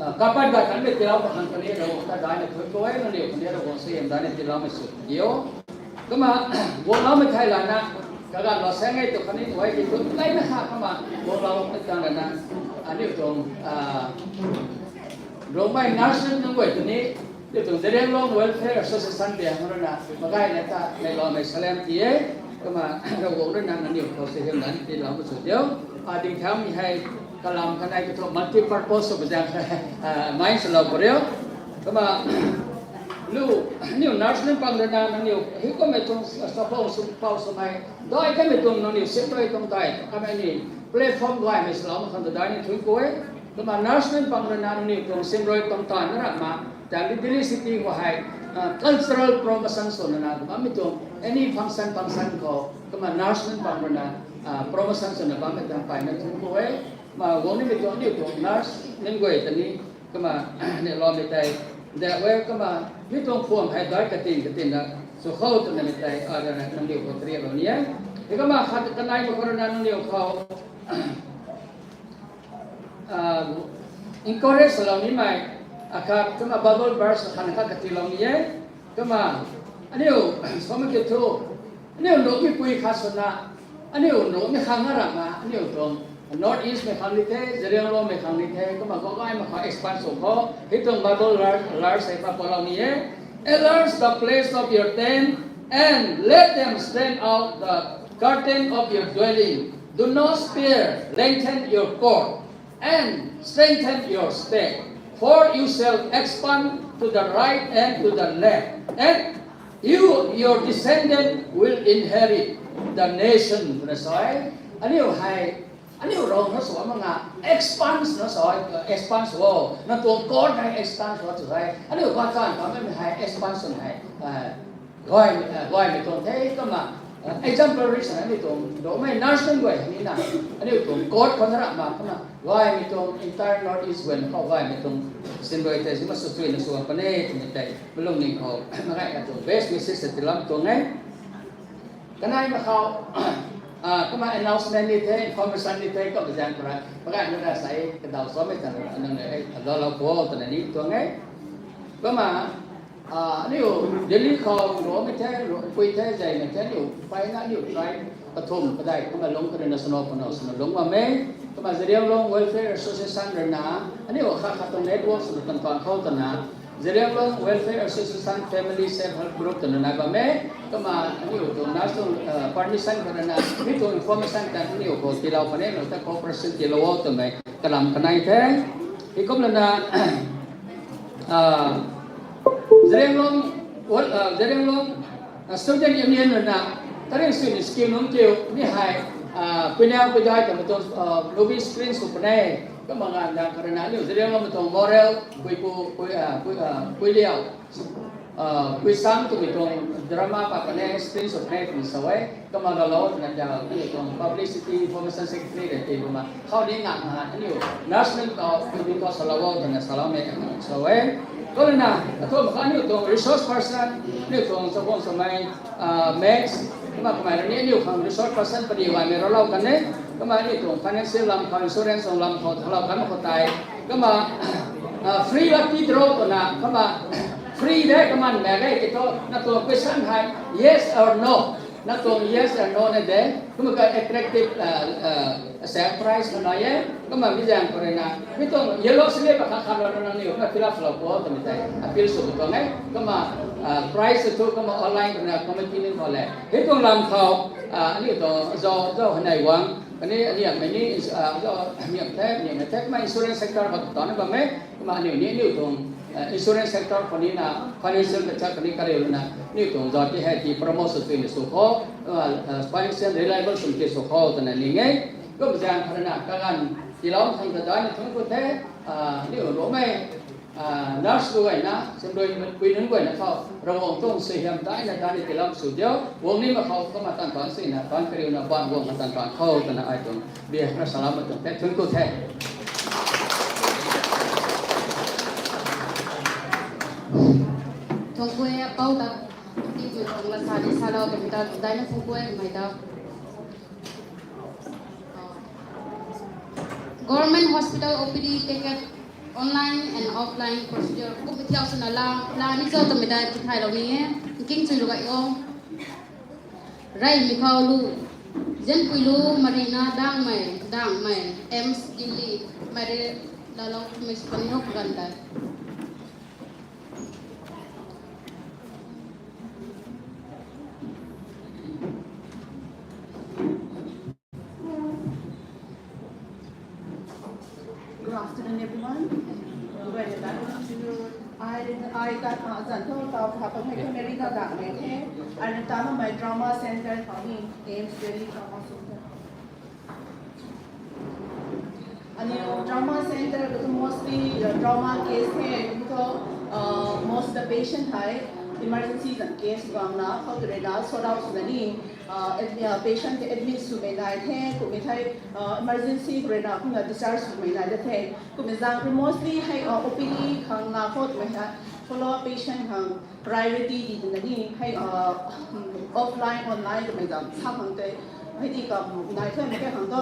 ah, kapat bai kanmei tiilou mak khang khatni Ravguangc ta daina thuanc ku e, nangniw khatni Ravguangc suaihiam daina tiiloumei sw diu. Kumna, guangloumei thei lana, kaganv lou sang e tu khatni, uai ki tu, kaina kha kumna, guangloumei tang lana, aniu tuang, ah, Rongmei Nurse nunc guay tei ni, aniu tuang Zeliangrong Welfare Association biang rui na, magaina ta, neiloumei salem ti e, kumna, Ravguangc rui na, nangniw khou suaihiam daina tiiloumei sw diu, ah, dingthaumei hei, kalam kanei kathu multi-purpose sw bazaeng, ah, mei swlou pariu. Kumna, lu, aniu nurse nunc pang rui na, nangniw, hei kummei tuang, sakhou sw, pau swmei, dai kamei tuang nangniw sandui tuang dai, kamei ni, platform gaymei swlou mak khang ta daina thuanc ku e. Kumna nurse nunc pang rui na nangniw tuang sandui tuang tan na rap ma, ta Delhi city khou hei, ah, cultural promotion swna na, kumna mi tuang any function, function khou, kumna nurse nunc pang rui na, ah, promotion swna bammei tang mpeyna thuanc ku e. Kumna guang nimei tuang aniu tuang nurse nunc guay ta ni, kumna, neiloumei tei, that way, kumna, mi tuang phuam hei dai katin katin na, sw khou twna mei tei, ah, rui na nangniw khou tariaklou ni e. Hei kumna khat kanei mak khou rui na nangniw khou, ah, encourage swlou nimei, akhat, kumna Bible verse khat na khat katiilou ni e. Kumna, aniu, samei kiu thu, aniu nruhmei pui khat swna, aniu nruhmei khang na rap ma, aniu tuang North East mei khang ni the, Zeliangrong mei khang ni the, kumna gay gaymei khou expand sw khou, hei tuang Bible verse, verse hei pa palou ni e. Enlarge the place of your tent, and let them spread out the curtain of your dwelling. Do not spare, lengthen your cord, and strengthen your stake, for you shall expand to the right and to the left, and you, your descendant, will inherit the nation. Twna sa e, aniu hei, aniu Rongmei na sw mak nga, expand na sa e, expand sw o, nang tuang cord hei expand sw o tw sa e, aniu Bible kanmei hei expansion hei, ah, gay, ah, gaymei tuang the kumna, ah, exemplary swna aniu tuang Rongmei nurse nunc guay ni na, aniu tuang cord khou na rap ma kumna, gaymei tuang entire North East guay khou gaymei tuang sandui tei si ma sw suina sw puni twmei tei, mi lungning khou, magaina tuang best wishes ta tiiloumei tuang e. Kanei mak khou, ah, kumna announcement ni the, information ni the, kumna zaeng khou rui, magaina rui sa e, kadaw samei tang, nang e, adalou khou twna ni tuang e. Kumna, ah, aniu, Delhi khou, nruhmei the, nruhpui the, zaymei the, aniu, mpeyna aniu tribe, kathumh, kadai, kumna lungc kha rui na swna pano, swna lungc bam e. Kumna Zeliangrong Welfare Association rui na, aniu khat khat tuang network swna tan tan khou twna, Zeliangrong Welfare Association Family Self Help Group twna nai bam e. Kumna aniu tuang national, ah, permission khou rui na, mi tuang information ta aniu khou tiilou puni, nang ta cooperation tiilou o twmei kalam kanei the. Hei kumlana, ah, Zeliangrong, ah, Zeliangrong, ah, Student Union rui na, taring suni scheme nunc kiu ni hei, ah, puinau puidai twmei tuang, ah, movie screen sw puni, kumna nga nang khou rui na aniu Zeliangrong mei tuang Morel, Puipu, Pui, ah, Pui, ah, Puiliau, ah, Puisang twmei tuang drama pa puni, screen sw puni twmei sa e, kumna laalou twna ta, aniu tuang publicity information secretary rui tei kumna, khou ni nga nga, aniu nurse nunc khou, puipu khou salou o twna saloumei sa e. Kumna, athum kha aniu tuang resource person, aniu tuang chakhwang samei, ah, Max, kumna kamei rui ni aniu khang resource person padi gaymei ralou kan e, kumna aniu tuang financial lam khou, insurance tuang lam khou, thalou kan khou tei, kumna, ah, free lucky draw twna, kumna free de, kumna mak ge, kiu thu, na tuang question hei, yes or no, na tuang yes or no na de, kumna ka attractive, ah, ah, surprise na nai e, kumna mi zaeng khou rui na, mi tuang yellow slip akhat khat lou na nangniw kumna fill up lou khou twmei tei appeal sw tuang e, kumna, ah, prize thu kumna online rui na committee nunc khou le. Hei tuang lam khou, ah, aniu tuang zau, zau hei nai guang, kani aniu mei ni, ah, zau, aniu the, aniu mei the, kumna insurance sector khou ta na bam e, kumna aniu ni, aniu tuang, ah, insurance sector khou ni na, financial ta chak kani kariu na, aniu tuang zau ti hei ti promote sw tui na sw khou, ah, ah, financial reliable sw ti sw khou twna ning e. Kum zaeng khou rui na, kaganv tiilou khang ta dai ni thun ku the, ah, aniu Rongmei, ah, nurse lu gayna, simrui pui nunc guayna khou, Ravguangc tuang suaihiam daina dai ni tiilou sw diu, guang ni mak khou, kumna tan tan sina, tan kariu na, ban guang na tan tan khou, twna ai tuang, bia na salam tuang the, thun ku the. Thungkui apou ta, ti tuang la sa ni salou twmei ta, dai na thungkui mei ta. Government hospital O P D ticket online and offline procedure kum thiak swna la, la ni cho twmei ta tithaylou ni e, nking chui lu gay o. Reymei khou lu, Zianpuilu Marina Dangmei, Dangmei, A I M S Delhi, mei rui lalou twmei sw puni hou kaganv tei. Good afternoon, everyone. I, I tat ma zan tho tau kha pang hei Marina Dangmei the. I rui ta na mei trauma center khou ni, A I M S Delhi Trauma Center. Aniu trauma center khou thu mostly, uh, trauma case the, khou thu, uh, most the patient hei emergency zan case guangna, khou tu rui na sort out swna ni, uh, ad-, uh, patient tei admit swmei nai the, kummei thei, uh, emergency khou rui na kumna discharge swmei nai de the, kummei zaeng khou mostly hei, uh, O P D khang na khou twmei hei, follow up patient khang priority di twna ni hei, uh, offline, online twmei zam sa khang tei, hei di kam nai the mei khe khang thu.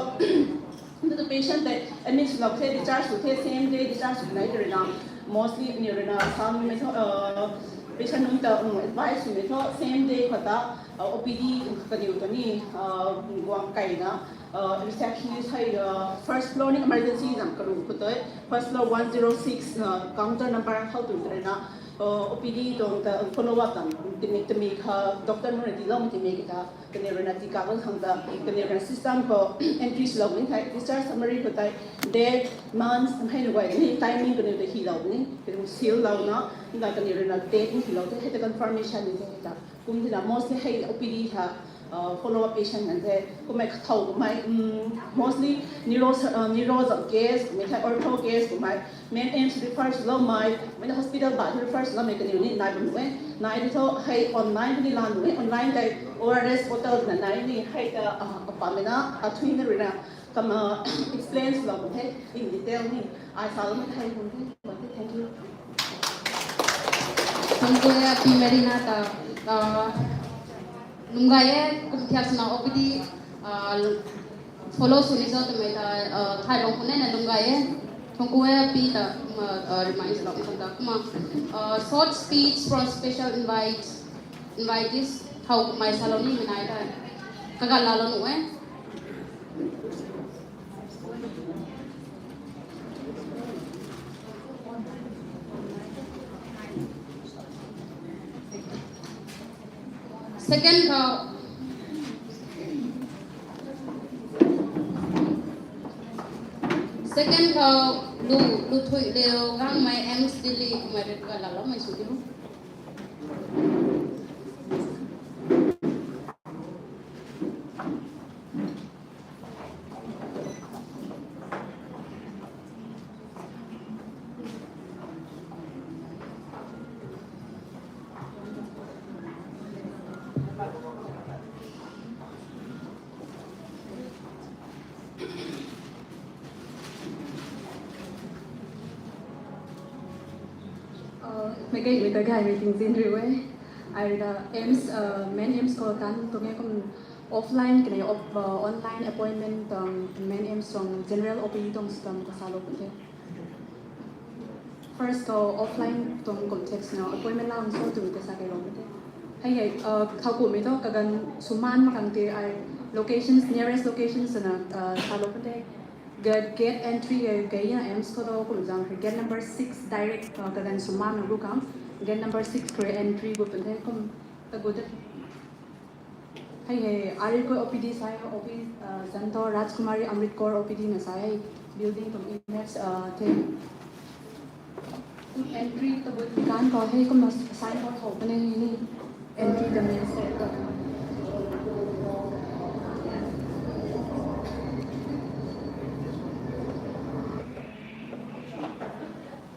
Ntu tu patient tei admit swlou the, discharge sw the, same day discharge sw nai tei rui na, mostly aniu rui na samei thu, uh, patient nunc ta, um, advice swmei thu same day khou ta, uh, O P D kaniw ta ni, uh, guang keyna, uh, receptionist hei, uh, first floor ni emergency zam karu khou tei, first floor one zero six, uh, counter number khou tu tei rui na, uh, O P D tuang ta follow up tang timi timi kha doctor nunc rui tiiloumei timi kha. Kaniw rui na tika bang khang ta, kaniw rui na system khou entry swlou ni thei, discharge summary khou tei, date, months, hei na guay ni, timing kaniw ta hilou ni, kaniw seal lou na, na kaniw rui na date ni hilou the, hei ta confirmation ni the ta. Kum tina mostly hei O P D tha, uh, follow up patient ngan the, kummei kathau kummei, um, mostly neuro, uh, neuro zam case, kummei thei ortho case kummei, main A I M S refer swloumei, mei na hospital ba refer swloumei kaniw ni nai bam nuh e. Nai di thu hei online ni lan nuh e, online tei O R S portal na nai ni hei ta, ah, apa mei na, athui na rui na, kam, ah, explain swlou bam the, in detail ni, ai salou mei thei bam the, bam the, thank you. Thungkui e, Pi Marina ta, ah, lwm gay e, kum thiak swna O P D, ah, follow sw ni cho twmei ta, uh, thaylou khou nai na lwm gay e. Thungkui e Pi ta, kumna, uh, remind swlou khang ta, kumna, uh, short speech from special invite, invitees, thau kummei salou nimei nai ta, kaganv lalou nuh e. Second khou, second khou, Lu, Luthuiliu Gangmei, M S Delhi, kumna rui kaganv laloumei sw diu. Mei gay mei ta gay mei ting zin riu e. Ai da AIIMS, uh, main AIIMS khou tan tuang e kum offline kane op, uh, online appointment tuang main AIIMS tuang general O P D tuang system khou salou pun the. First khou offline tuang kum text na appointment lang so tu te sa kai lou pun the. Hei hei, uh, khou kum mei tu kaganv suman mak khang te ai locations, nearest locations na, uh, salou pun the. Gate, gate entry e, gei na AIIMS khou tu kum zang gate number six direct, uh, kaganv suman na gu khang. Gate number six khou entry gu pun the kum ta gu de. Hei hei, ari khou O P D sai, O P D, uh, zanto Rajkumari Amrit Kaur O P D na sai hei, building tuang image, uh, the. Entry ta bu kan khou hei kumna sign board khou pun e ni. Entry ta main side khou.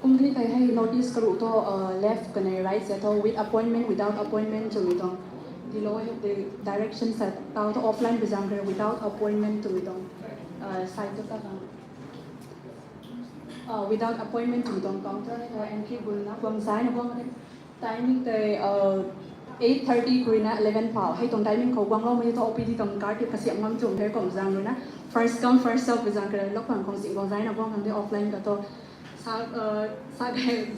Kum ni tei hei notice karuh tu, uh, left kane right se tu with appointment, without appointment twmei tuang. Tilo hei the direction sa tau tu offline bizang kare without appointment twmei tuang, uh, side tu ta khang. Uh, without appointment twmei tuang counter hei tu entry gulna guang zai na guang de. Timing tei, uh, eight thirty khou rui na eleven phau. Hei tuang timing khou guang lou mei tu O P D tuang card tei kasiam ngam chum the kum zang rui na. First come, first serve bizang kare lou khang khou sing guang zai na guang khang de offline khou tu. Sa, uh, sa,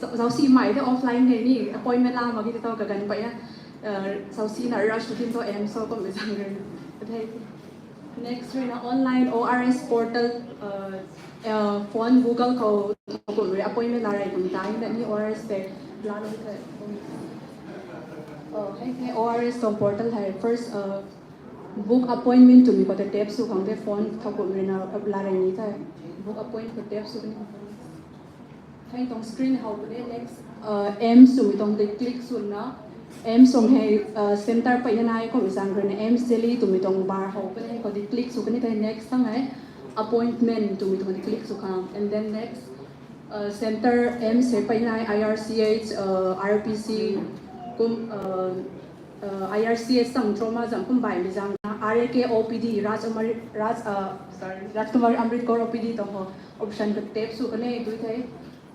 zau, zausi mei de offline de ni appointment la mak ki tu kaganv pei na, uh, zausi na rush tu tin tu AIIMS khou kum bizang rui na. Next rui na online O R S portal, uh, uh, phone Google khou kum rui appointment la rei kum tai na ni O R S tei la rui the. Oh, hei the O R S tuang portal hei first, uh, book appointment twmei khou tei tap sw khang the phone khou kum rui na la rei ni the. Book appointment khou tap sw ni. Hei tuang screen how pun e next, uh, AIIMS twmei tuang tei click sw na. AIIMS tuang hei, uh, center pei na nai kum zang rui na AIIMS Delhi twmei tuang bar how pun e khou tei click sw kani the next thang hei appointment twmei tuang tei click sw khang. And then next, uh, center AIIMS hei pei nai I R C H, uh, R P C kum, uh, uh, I R C H tang trauma zam kum bai mi zang na R A K O P D, Raj Amar, Raj, uh, sorry, Rajkumari Amrit Kaur O P D tuang ho option khou tap sw kani dui the.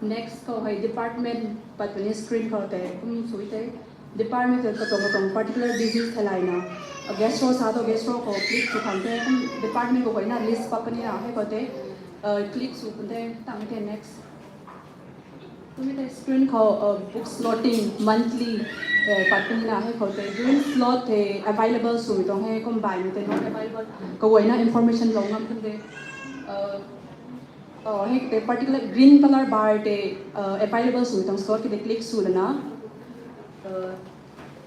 Next khou hei department pat puni screen khou tei kum sw the. Department khou katuang katuang particular disease thei lai na, uh, gastro sa tu gastro khou click sw khang the. Kum department khou guayna list pat puni na hei khou tei, uh, click sw pun the tang the next. Tumei tei screen khou, uh, book slotting monthly, uh, pat puni na hei khou tei green slot tei available swmei tuang hei kum bai mei tei not available. Kaguayna information lou ngam pun de. Uh, Oh, hei tei particular green color bar tei, uh, available swmei tuang slot ki tei click sw lana. Uh,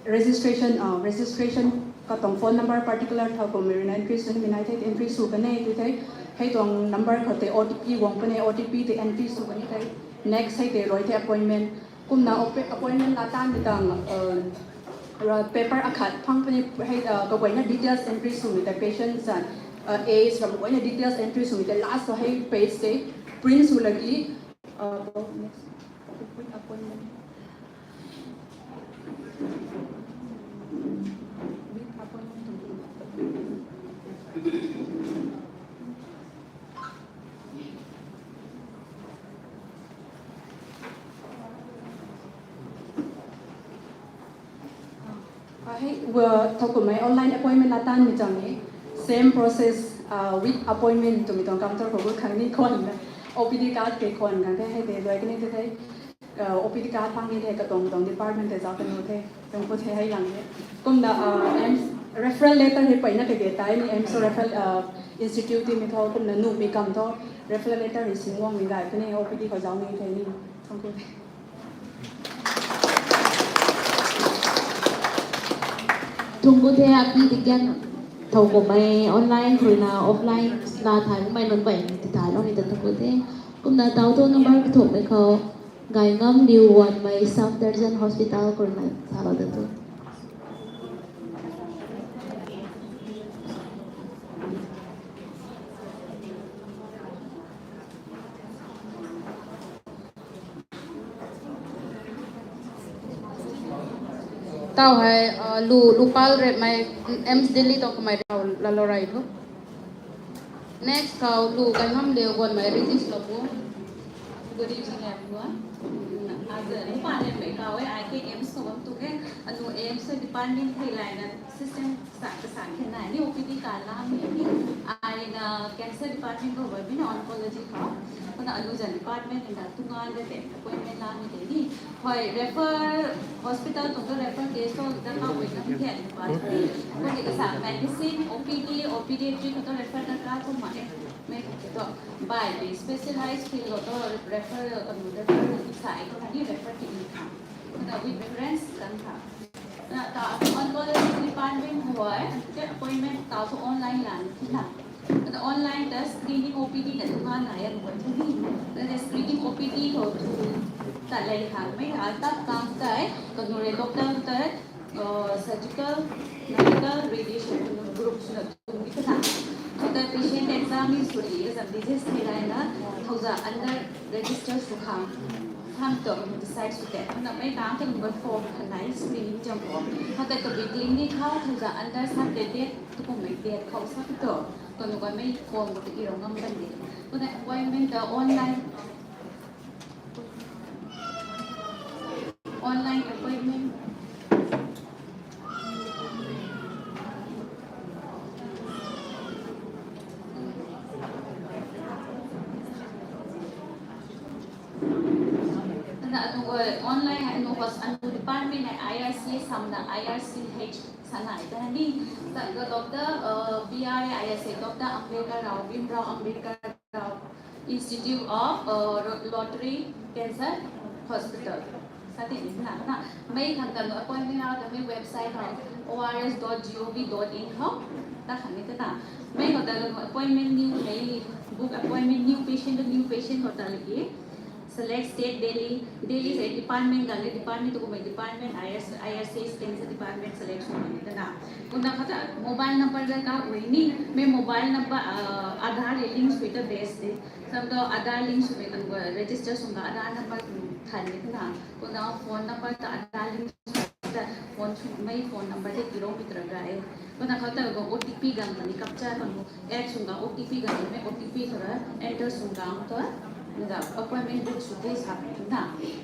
registration, uh, registration katuang phone number particular thau kum rui na entry sw ni mi nai the entry sw kani tu the. Hei tuang number khou tei O T P guang puni, O T P tei entry sw kani the. Next hei tei rui the appointment. Kumna appointment la tan mi tang, uh, ra paper akhat phang puni hei, uh, kaguayna details entry swmei tei patient zan, uh, age ram guayna details entry swmei tei last hei page tei print sw lagi, uh, next, quick appointment. Quick appointment. Ah, hei, uh, thau kummei online appointment la tan mi chang ni, same process, uh, with appointment twmei tuang counter khou gut khang ni khwan na, O P D card ke khwan khang the, hei de luai kani the the, uh, O P D card phang ni the katuang tuang department te zau kanu the, tuang khou the hei lang the. Kumna, uh, AIIMS referral letter hei peyna kage tai ni, AIIMS referral, uh, institute ti mi tho, kumna nu mi kam tho, referral letter hei sing guang mi gay kani O P D khou zau ni the ni, tuang khou the. Thungc ku the api digan thau kummei online khou rui na offline la thay kummei nunc bey ni ti thay lou ni ta thungc ku the. Kumna tau thu number kathumhmei khou Gaingamliu Wanmei, South Derjan Hospital khou rui na thalou da tu. Tau hei, uh, lu, lupal repmei, AIIMS Delhi tuang kamei rau lalo rai tho. Next khou lu Gaingamliu Wanmei, Ritesh lou pu. Good evening, everyone. I Ni pa ne mei kaw e, ai ke AIIMS khou bam tu ke, anu AIIMS department thei layna system sa, sa khe nai ni, OPD ka lam ni, ai na cancer department khou bam ni, oncology khou. Kumna anu zan department na tunga de te appointment lam ni te ni. Hoi, refer hospital tuang tu refer case tu da ka wei na ke department. Kumna ka sa medicine, OPD, OPD tri khou tu refer da ka tu ma e. Mei khou tu bai mei specialized field khou tu refer, anu refer sa e khou ni refer ti ni kha. Kumna with reference kan kha. Na ta oncology department hoi, te appointment ta tu online lan ti na. Kumna online ta screening OPD na tunga na yan khou tu ni. Kumna screening OPD khou tu ta lei kha mei kha ta kang ta e, kanu rui doctor ta, uh, surgical, medical, radiation group swna tu ni ta na. Kumna patient examine sw ri, exam disease thei layna, thousand under register sw khang. Tham tu decide sw te. Kumna mei kang ta number four kha nai screening jam khou. Kha ta tu bi clinic khou thousand under sa te te, tu kummei te khou sa tu. Kanu ka mei form khou tu i rou ngam kan de. Kumna appointment ta online, online appointment. Kumna anu online, anu hos, anu department hei IRC samna IRCH sana ta ni. Ta doctor, uh, BR IRC doctor Ambedkar Rao, Bhimrao Ambedkar Rao Institute of, uh, Ro-, Rotary Cancer Hospital. Sa ti ni na, na. Mei khang ta appointment rau ta mei website hou, ors dot gov dot in hou. Ta khang ni ta na. Mei khou ta appointment new mei, book appointment new patient, new patient khou ta lagi. Select state Delhi, Delhi se department ganv le department tu kummei department, IRC, IRCH cancer department select sw ni ta na. Kumna kha ta mobile number ga ka wei ni, mei mobile number, uh, Aadhaar link sw ta best de. Sam tu Aadhaar link swmei kan register swna Aadhaar number than ni ta na. Kumna phone number ta Aadhaar link ta phone sw mei phone number de tirou mi ta ra ga e. Kumna kha ta gu OTP ganv ta ni captcha kan gu app swna OTP ganv mei OTP khou ra enter swna tu, na appointment book sw the sa na.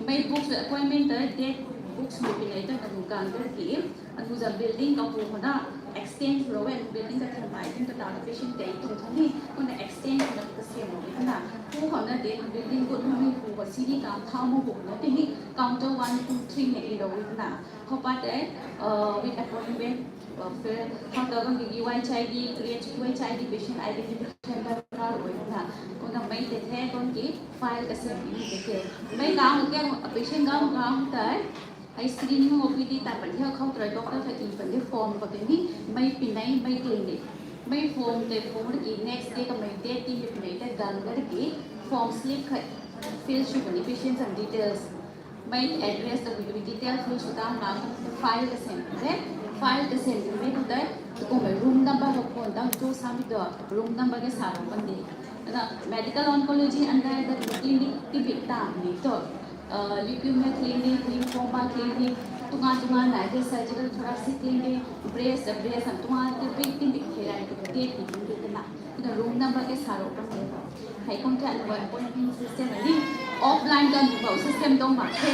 Mei book sw appointment ta date book sw pi nei ta kanu ganv ta ki, anu zan building kapu khou na extend sw rou e, building ta than bai tin ta ta patient tei tu than ni, kumna extend swna kasiam rou e ta na. Pu khou na date building gut na mei pu khou siri kam thau mo pu na ti ni counter one, two, three na i rou e ta na. Khou pa te, uh, with appointment, uh, fir, khou ta kum ki UHID, create UHID patient identification darkar rou e ta na. Kumna mei te the kum ki file kasiam ni te te. Mei kang ke patient kang kang ta hei screening OPD ta pan the khou try doctor kha ki pan the form khou te ni mei pinei mei clinic. Mei form te form ki next day kamei date ti mei pinei te ganv ga ki form slip kha fill sw puni patient and details. Mei address ta mei detail fill sw ta ma file kasiam the. File kasiam mei tu te, tu kummei room number khou phone ta tu sa mi tu room number ke sa rou pan de. Na medical oncology under the clinic ti bi ta ni tu. Uh, leukemia clinic, lymphoma clinic, tunga tunga nai the surgical thoracic clinic, breast, breast, and tunga te big clinic the rai tu te ti tu na. Kumna room number ke sa rou kan de. Hei kum ta appointment system ni offline kan tu system dong mak the.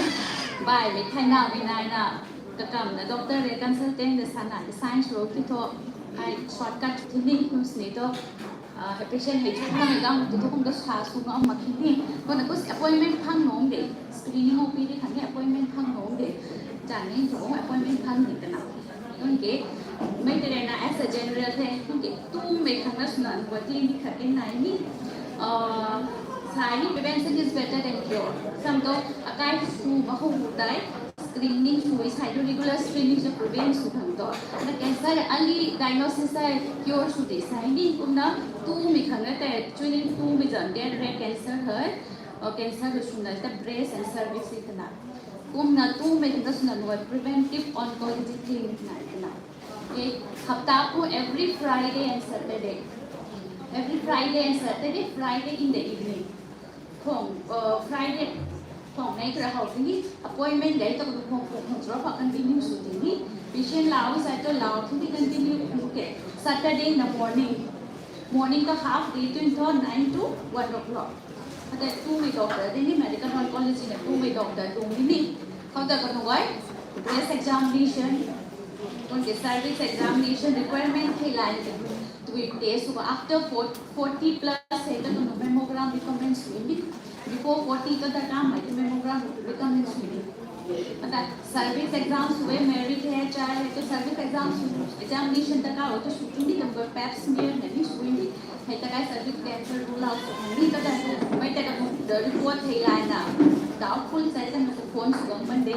Bai mei thai na mei nai na kakam na doctor le consultant le sa na sign sw rou ki thu ai shortcut ti ni kum sini tu. Ah, patient hei chu khang gang tu tu kum tu sa sw ngam mak khe ni. Kumna kum appointment phang nung de. Screening OPD khang ni appointment phang nung de. Jan ni tu appointment phang ni ta na. Kumna mei te na as a general the. Kumna tumei khang na swna anu clinic khat ke nai ni. Ah, sai ni prevention is better than cure. Sam tu akai sw ma khou hu tai. Screening sw e sai tu regular screening sw prevent sw khang tu. Na cancer early diagnosis sai cure sw de sai ni kumna tumei khang na te chunin tumei zan de rare cancer hei. Or cancer hei swna ta breast and cervix hei ta na. Kumna tumei khang na swna nua preventive oncology clinic na ta na. Okay, hapta khou every Friday and Saturday. Every Friday and Saturday, Friday in the evening. Khong, uh, Friday, khong nei kra hou tini, appointment dei ta kadu khong khong khong chura pa continue sw tini. Patient lau sai tu lau tini continue, okay. Saturday na morning. Morning ka half day tu thu nine to one o'clock. Tumei doctor di ni, medical oncology na tumei doctor tuang di ni. Khou ta kanu gay, breast examination, kau ki cervix examination requirement thei lai ni, tui test sw after forty plus hei ta kanu mammogram recommend sw ni. Before forty ta ta kamei tei mammogram recommend sw ni. Ata cervix exam sw e, Mary K H I hei ta cervix exam sw, examination ta ka o ta sw ni, tam ko pap smear na ni sw ni. Hei ta kai cervix cancer rule out sw ni, ta ta mei ta ka the report thei lai na. Doubtful sai ta na phone sw gang ban de.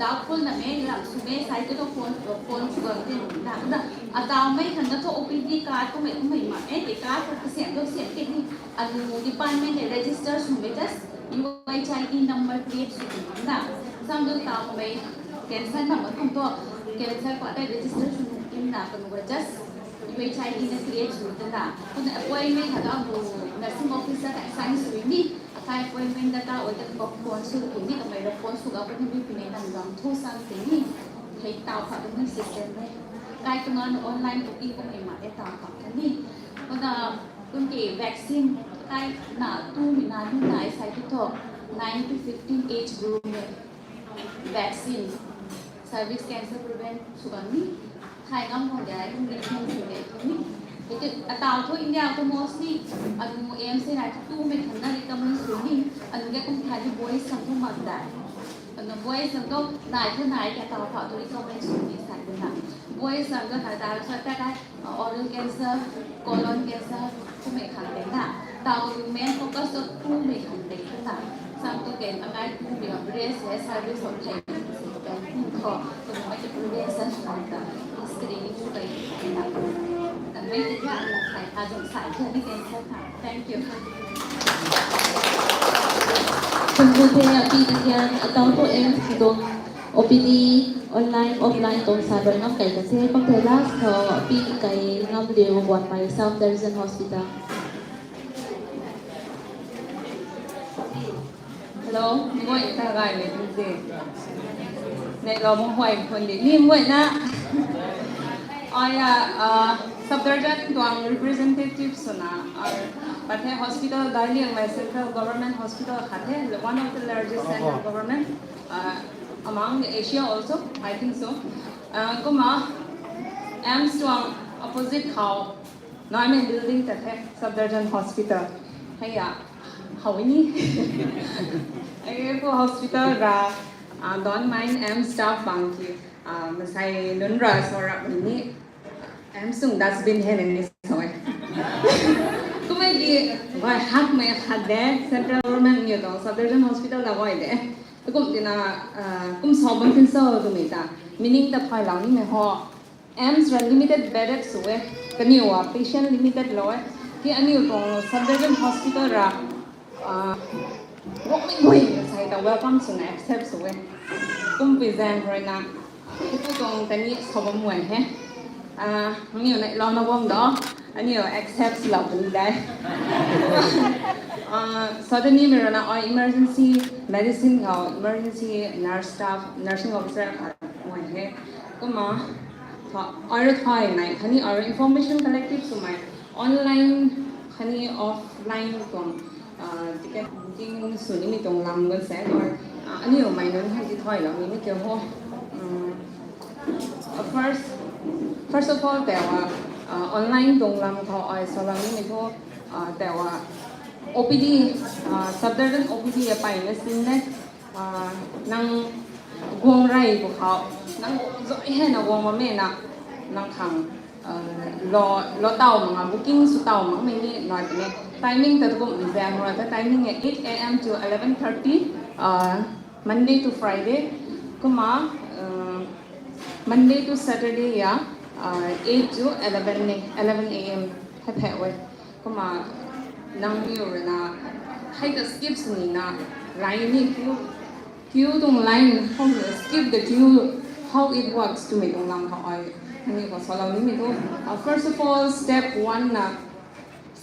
Doubtful na mei ram sw mei sai ta phone, phone sw gang de na. Ata ataw mei khang na thu O P D card kummei kummei ma e, te card ko kasiam do siam ke ni. Anu department hei register sw mei just U H I D number create sw ni na. Sam do taw mei cancer number khang thu cancer ko ta register sw ni na, kanu just U H I D na create sw ta na. Kanu appointment hei ta anu nursing officer ta assign sw ni. Akai appointment ta ta o ta ko phone sw ni, kamei ra phone sw ga kanu mi pine nang gang thu sam te ni. Hei taw kha kanu system hei. Kai kanu online booking kummei ma e taw kha kani. Kanu kum ki vaccine kai na tumei na ni nai sai ki thu nine to fifteen age group hei vaccine, cervix cancer prevent sw gang ni. Thai ngam khang de ai kum ni khang sw de ni. Hei tu ataw thu India thu mostly anu A M C na tumei khang na recommend sw ni. Anu de kum thai ni boys khang thu mak dai. Anu boys khang thu nai thu nai ke ataw pha thu recommend sw ni sai tu na. Boys khang thu nai ta sa ta kai oral cancer, colon cancer, kummei khang tei na. Taw main focus tu tumei khang tei na. Sam tu ken akai tumei breast hei cervix hei thei kum thu, kum mei tei prevention sw ta screening sw tei na. Tan mei tei ya na sai, azam sai kha ni cancer kha. Thank you. Kum thu the api tei ya ataw thu M C do. O P D, online, offline tuang sa rui ngam kai kan the, kum the last khou api kai ngam liu guan mei South Division Hospital. Hello, mi guay ta gay mei tu the. Nei lou mung huay khun di. Mi guay na. Ai a, uh, Safdarjung tuang representative swna, uh, Pathe Hospital, Daliang mei Central Government Hospital khat the, one of the largest central government. Uh, among the Asia also, I think so. Uh, kumna, AIIMS tuang opposite khou, naimei building ta the, Safdarjung Hospital. Hei ya, how ni? Ai ko hospital ra, uh, don't mind AIIMS staff bang ki, uh, masai nunc ra sw ra ni. AIIMS tuang dustbin hei ni sw e. Kummei ki, bai hak mei khat de, Central Government ni tuang Safdarjung Hospital la bai de. Kum tina, uh, kum sw bam tin sw tu mei ta. Meaning ta phay lang ni mei ho. AIIMS ra limited bedded sw e. Kaniw a patient limited lou e. Ki aniw tuang Safdarjung Hospital ra, uh, guangmei guay sai ta welcome swna accept sw e. Kum pui zaeng rui na. Kum tuang tani sw bam mei he. Ah, aniw na lou na guang do. Aniw accept lou puni dai. Ah, suddenly mei rui na ai emergency medicine khou emergency nurse staff, nursing officer khat mei he. Kumna, tha, ai rui thai nai, khatni ai rui information collective swmei online, khatni offline tuang, ah, ticket booking sw nimei tuang lam gan se, or, ah, aniw mei nunc hei ti thai lou ni ni ke ho. Um, first, first of all, tewa, ah, online tuang lam khou ai sw lou nimei thu, ah, tewa, O P D, ah, Safdarjung O P D a pai na sin ne, ah, nang guang rey bu khou, nang zai hei na guang bam mei na, nang khang, ah, lou, lou taw mak a, booking sw taw mak mei ni nai puni. Timing ta kum zaeng rui ta timing e eight A M to eleven thirty, ah, Monday to Friday. Kumna, ah, Monday to Saturday ya, ah, eight to eleven ni, eleven A M hei the e. Kumna nang mi rui na, hei ta skip sw ni na, line ni queue, queue tuang line, how to skip the queue, how it works twmei tuang lam khou ai, ani khou sw lou nimei thu. Uh, first of all, step one na,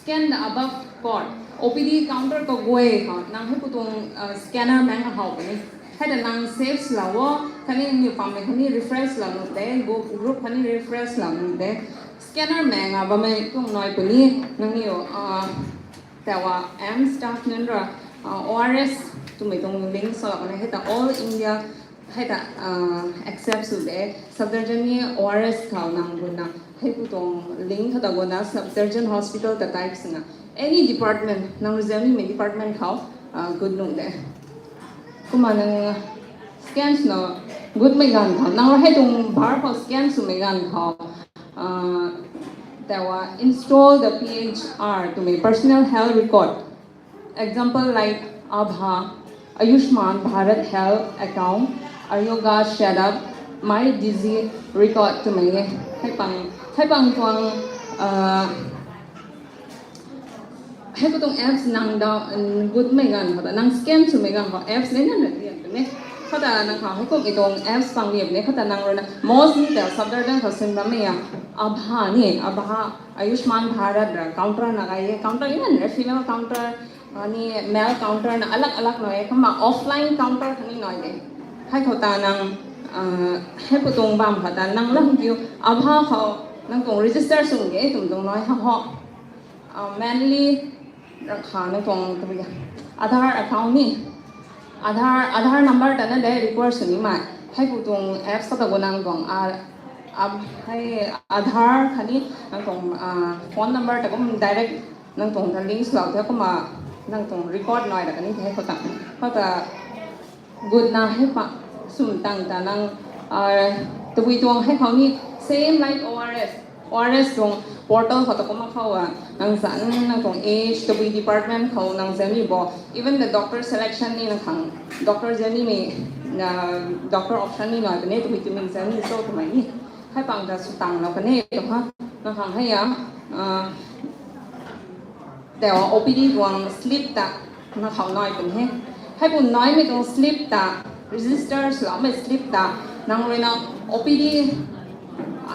scan the above code. O P D counter khou guay khou, nang hei pu tuang, uh, scanner meng khou puni. Hei ta nang safe lou o, khatni ni pam mei khatni refresh lou nu de, group, group khatni refresh lou nu de. Scanner meng a bam mei tuang nai puni, nangniw, ah, Tawa M staff nunc ra, uh, O R S twmei tuang link salou kan e, hei ta all India, hei ta, uh, accept sw de, sub-division ni O R S khou nang guna, hei pu tuang link khou ta guna, sub-division hospital ta type swna, any department, nang rui zauc nimei department khou, uh, gut nuh de. Kumna nang scan swna gutmei ganv khou, nang hei tuang bar khou scan swmei ganv khou, uh, tawa install the P H R twmei personal health record. Example like ABHA, Ayushman Bharat Health Account, Aarogya Setu, My Digi Record twmei e. Hei pang, hei pang tuang, uh, hei pu tuang apps nang da, um, gutmei ganv khou ta, nang scan swmei ganv khou apps le nang na lian puni. Khou ta nang khou hei kummei tuang apps pang lian puni. Khou ta nang rui na most ni ta sub-division khou sin bammei a, ABHA ni, ABHA, Ayushman Bharat ra counter na gay e, counter inan ra female counter, uh, ni male counter na alag alag nai e, kumna offline counter khatni nai de. Hei khou ta nang, uh, hei pu tuang bam khou ta nang lam kiu, ABHA khou nang tuang register sw ge twmei tuang nai ha ho. Uh, mainly rakha nang tuang tabui Aadhaar account ni. Aadhaar, Aadhaar number ta na de require sw nimei. Hei pu tuang apps khou ta guna nang tuang, ah, ab-, hei Aadhaar khatni nang tuang, ah, phone number ta kum direct nang tuang ta link swlou the kumna nang tuang record nai ra kani the khou ta. Khou ta gutna hei pa sum tang ta nang, ah, tabui tuang hei khou ni same like O R S. O R S tuang portal khou ta kumna khou a, nang zan nang tuang age, tabui department khou nang zan ni bo. Even the doctor selection ni nang khang, doctor zan nimei, na, doctor option ni nai kane, tabui twmei zan ni so twmei ni. Hei pang ta sw tanglou kane, tu ha, nang khang hei a, ah, tawa O P D tuang slip ta, nang khou nai pun he. Hei pu naimei tuang slip ta, register swloumei slip ta, nang rui na O P D,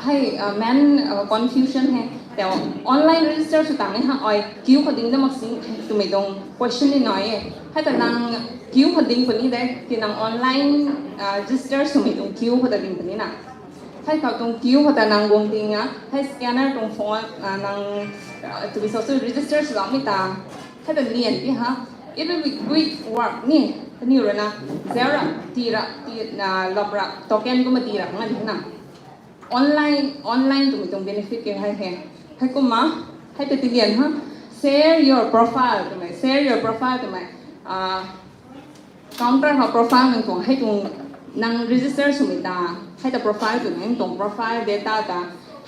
hei, uh, main, uh, confusion he. Tawa online register sw tang ni ha, ai queue khou ding da mak sing twmei tuang question ni nai e. Hei ta nang queue khou ding puni de, ki nang online, uh, register swmei tuang queue khou ta ding puni na. Hei khou tuang queue khou ta nang guang ding a, hei scanner tuang phone, uh, nang, uh, tabui so sw register swloumei ta. Hei ta lian ti ha, it will be quick work ni, kaniw rui na, zau ra, ti ra, ti na, lap ra, token kumna ti ra, khang di na. Online, online twmei tuang benefit ke hei he. Hei kumna, hei ta ti lian ha, share your profile twmei, share your profile twmei, ah, counter khou profile nang tuang, hei tuang nang register swmei ta, hei ta profile twmei nang tuang profile data ta,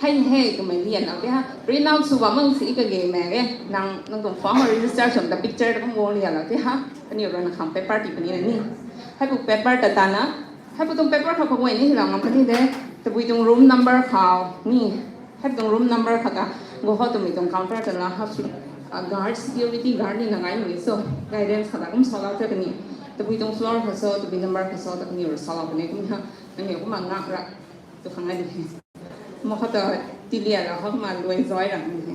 hei hei twmei lianlou ti ha, print out sw bam mang si kage mei e, nang, nang tuang form register swmei ta picture ta kum guang lianlou ti ha, kaniw rui na khang paper ti puni na ni. Hei pu paper ta ta na, hei pu tuang paper khou kaguay ni hilou ngam puni de, tabui tuang room number khou ni, hei pu tuang room number khou ta, gu khou twmei tuang counter ta la ha, ah, guard, security guard ni na gay ni so, guidance khou ta kum salou the kani, tabui tuang floor khou so, tabui number khou so, ta kaniw rui salou puni kum ha, kaniw kumna ngak ra, tu khang a di he. Kumna khou ta ti lianlou ha, kumna luai zoi ra ni he.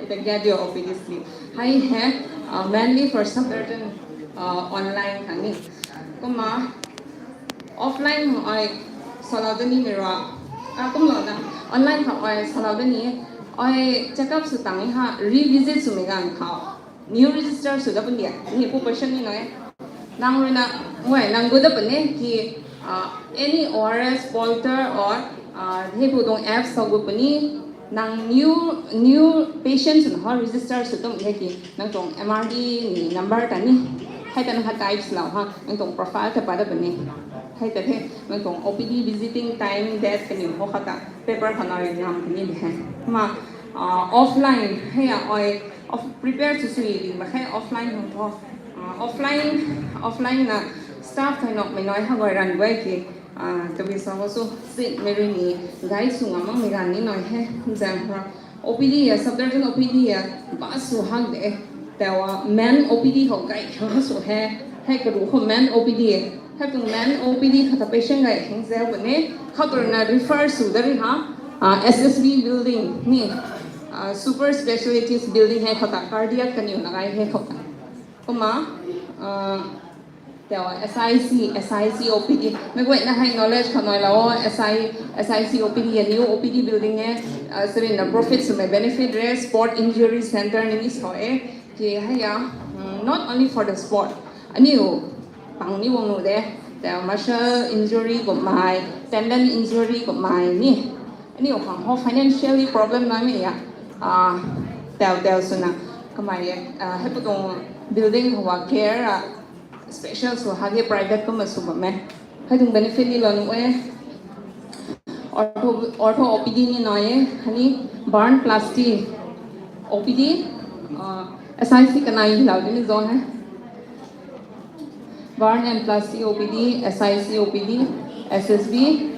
Ita gya dio O P D slip. Hei he, uh, mainly for sub-division, uh, online khang ni. Kumna offline hei salou da nimei ra. Ah, kumlou na. Online khou ai salou da ni. Ai check up sw tang ni ha, revisit swmei ganv khou. New register sw da pun dia. Ni pu question ni nai. Nang rui na, nguay, nang gu da pun e ki, uh, any O R S portal or, uh, hei pu tuang apps khou gu puni, nang new, new patient swna ho register sw tum he ki, nang tuang M R D ni number ta ni, hei ta nang kha type swlou ha, nang tuang profile ta pat da puni. Hei ta the, nang tuang O P D visiting time, date kaniw ho kha ta, paper khou na rui ngam puni de he. Kumna, uh, offline, hei a, ai, off-, prepare sw sui di mak khe offline hang tho. Uh, offline, offline na staff thai nokmei nai ha guay ran guay ki, uh, tabui sa ho sw, seat mei rui ni, guide sw ngam makmei ganv ni nai he, zang ha. O P D a, sub-division O P D a, ba sw hak de. Tawa main O P D khou gay khang sw he. Hei karu khou main O P D. Hei tuang main O P D khou ta patient gay khang zau puni. Khou tu rui na refer sw da ri ha. Ah, S S B building ni. Ah, super specialties building hei khou ta cardiac kaniw na gay hei khou ta. Kumna, ah, Tau S I C, S I C O P D. Mei guayna hei knowledge khou nai lou, S I, S I C O P D, a new O P D building e. Uh, sari na profit swmei benefit re, sport injury center ni ni so e. Ki hei ya, mm, not only for the sport. Aniu pang ni wang nu de. Tau muscle injury kummei, tendon injury kummei ni. Aniu khang ho financially problem na mi ya. Ah, tau tau swna kamei, ah, hei pu tuang building khou a care, ah, special sw hage private kumna sw bam e. Hei tuang benefit ni lou nu e. Ortho, ortho O P D ni nai e, hani burn plasty O P D, ah, S I C kanei lou di ni zone hai. Burn and plasty O P D, S I C O P D, S S B,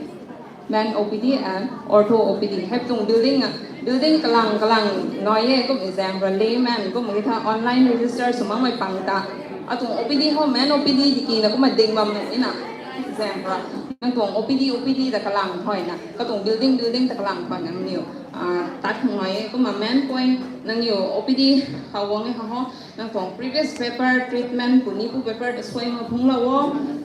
men O P D and ortho O P D. Hei tuang building, building kalang kalang nai e, kum example layman, kum ki tha online register sw makmei pang ta. Atuang O P D ho, men O P D di ki na kumna ding bam nu ina. Example, nang tuang O P D, O P D ta kalang thoi na, katuang building, building ta kalang thoi na niu. Ah, tat khang nai e, kumna main point, nang niu O P D khou guang e khou ho, nang tuang previous paper, treatment, puni pu paper ta suai ma phung lou o,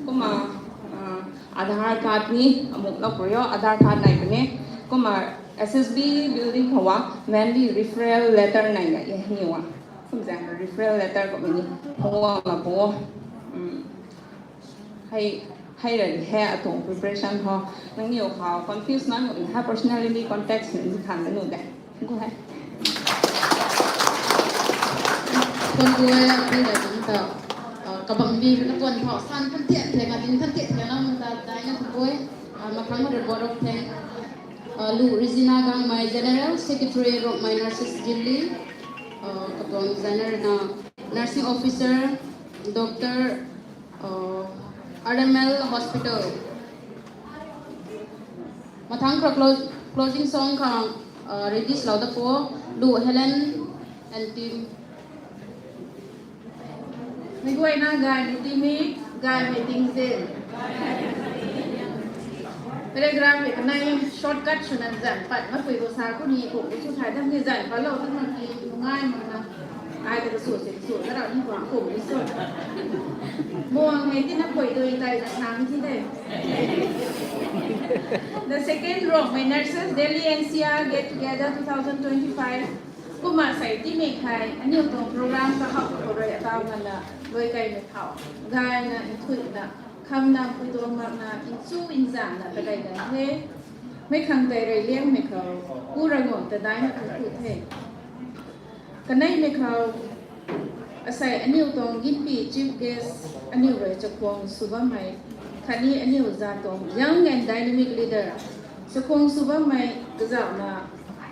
kumna, ah, Aadhaar card ni, amuk lou pui o, Aadhaar card nai puni, kumna S S B building khou a, mainly referral letter nai na e, ni wa. Kum zang referral letter kum ni, phung wa ma pu o. Mm. Hei, hei ra di he atuang preparation ho. Nang niu khou confuse na ngu ha personally contact ni khan nu de. Ngu hai. Kon gua ya pi da ding ta. Ah, kabang di na kon tho san than tiat the, ka ding than tiat the na mun ta dai na kon gua. Ah, makhang ma board of thank. Ah, Lu Regina Gangmei, General Secretary, Rongmei Nurses Delhi. Ah, katuang general na nursing officer, doctor, uh, R M L Hospital. Mathang kra clo-, closing song khang, uh, ready lou da po, Lu Helen and team. Mei guayna gay ni team ni, gay mei ting zin. Paragraph e kanei shortcut swna zan pat ma pui ko sa ko ni ko ko su thai dam ni zan pat lou tu ma ki nungai ma na. Ai ta ka su se su na ra ni ko ko ni su. Mo ang mei ti na pui doi tai na sang ti de. The second Rongmei Nurses Delhi N C R Get Together two thousand twenty-five. Kumna sei ti mei khai, aniu tuang program ka hau ko rui atau mana, loi kai mei thau. Gay na, nthui na, kham na, pui tuang mak na, nchu nzan na, ta kai gan the. Mei khang tai rui liang mei khou, ku ra ngon ta dai na thu thu the. Kanei mei khou, asei aniu tuang ginpi chief guest, aniu rui chakhwang sw bammei, khatni aniu za tuang young and dynamic leader, chakhwang sw bammei kazauhna,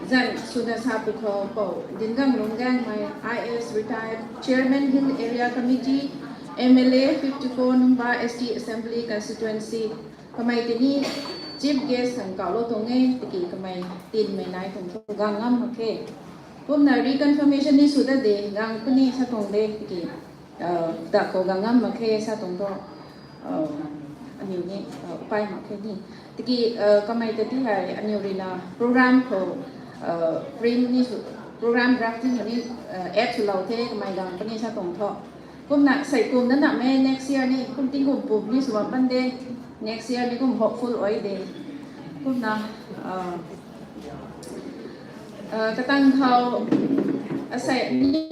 zan swna sa pu khou pou, Dingam Lungangmei, I A S retired, Chairman Hill Area Committee, M L A fifty-four Nungba S T Assembly Constituency, kamei tini chief guest khang kau lou tuang e, tiki kamei tinmei nai tuang thu gang ngam mak khe. Kumna reconfirmation ni sw da de, gang puni sa tuang de, tiki, uh, da khou gang ngam mak khe sa tuang thu, uh, aniu ni, uh, upai mak khe ni. Tiki, uh, kamei ta ti hei, aniu rui na program khou, uh, print ni sw, program drafting ni, uh, add sw lou the, kamei gang puni sa tuang thu. Kumna sei kum na na me next year ni, kum tingkum pum ni sw bam pan de, next year ni kum hopeful oi de. Kumna, uh, uh, katang khou, asei ni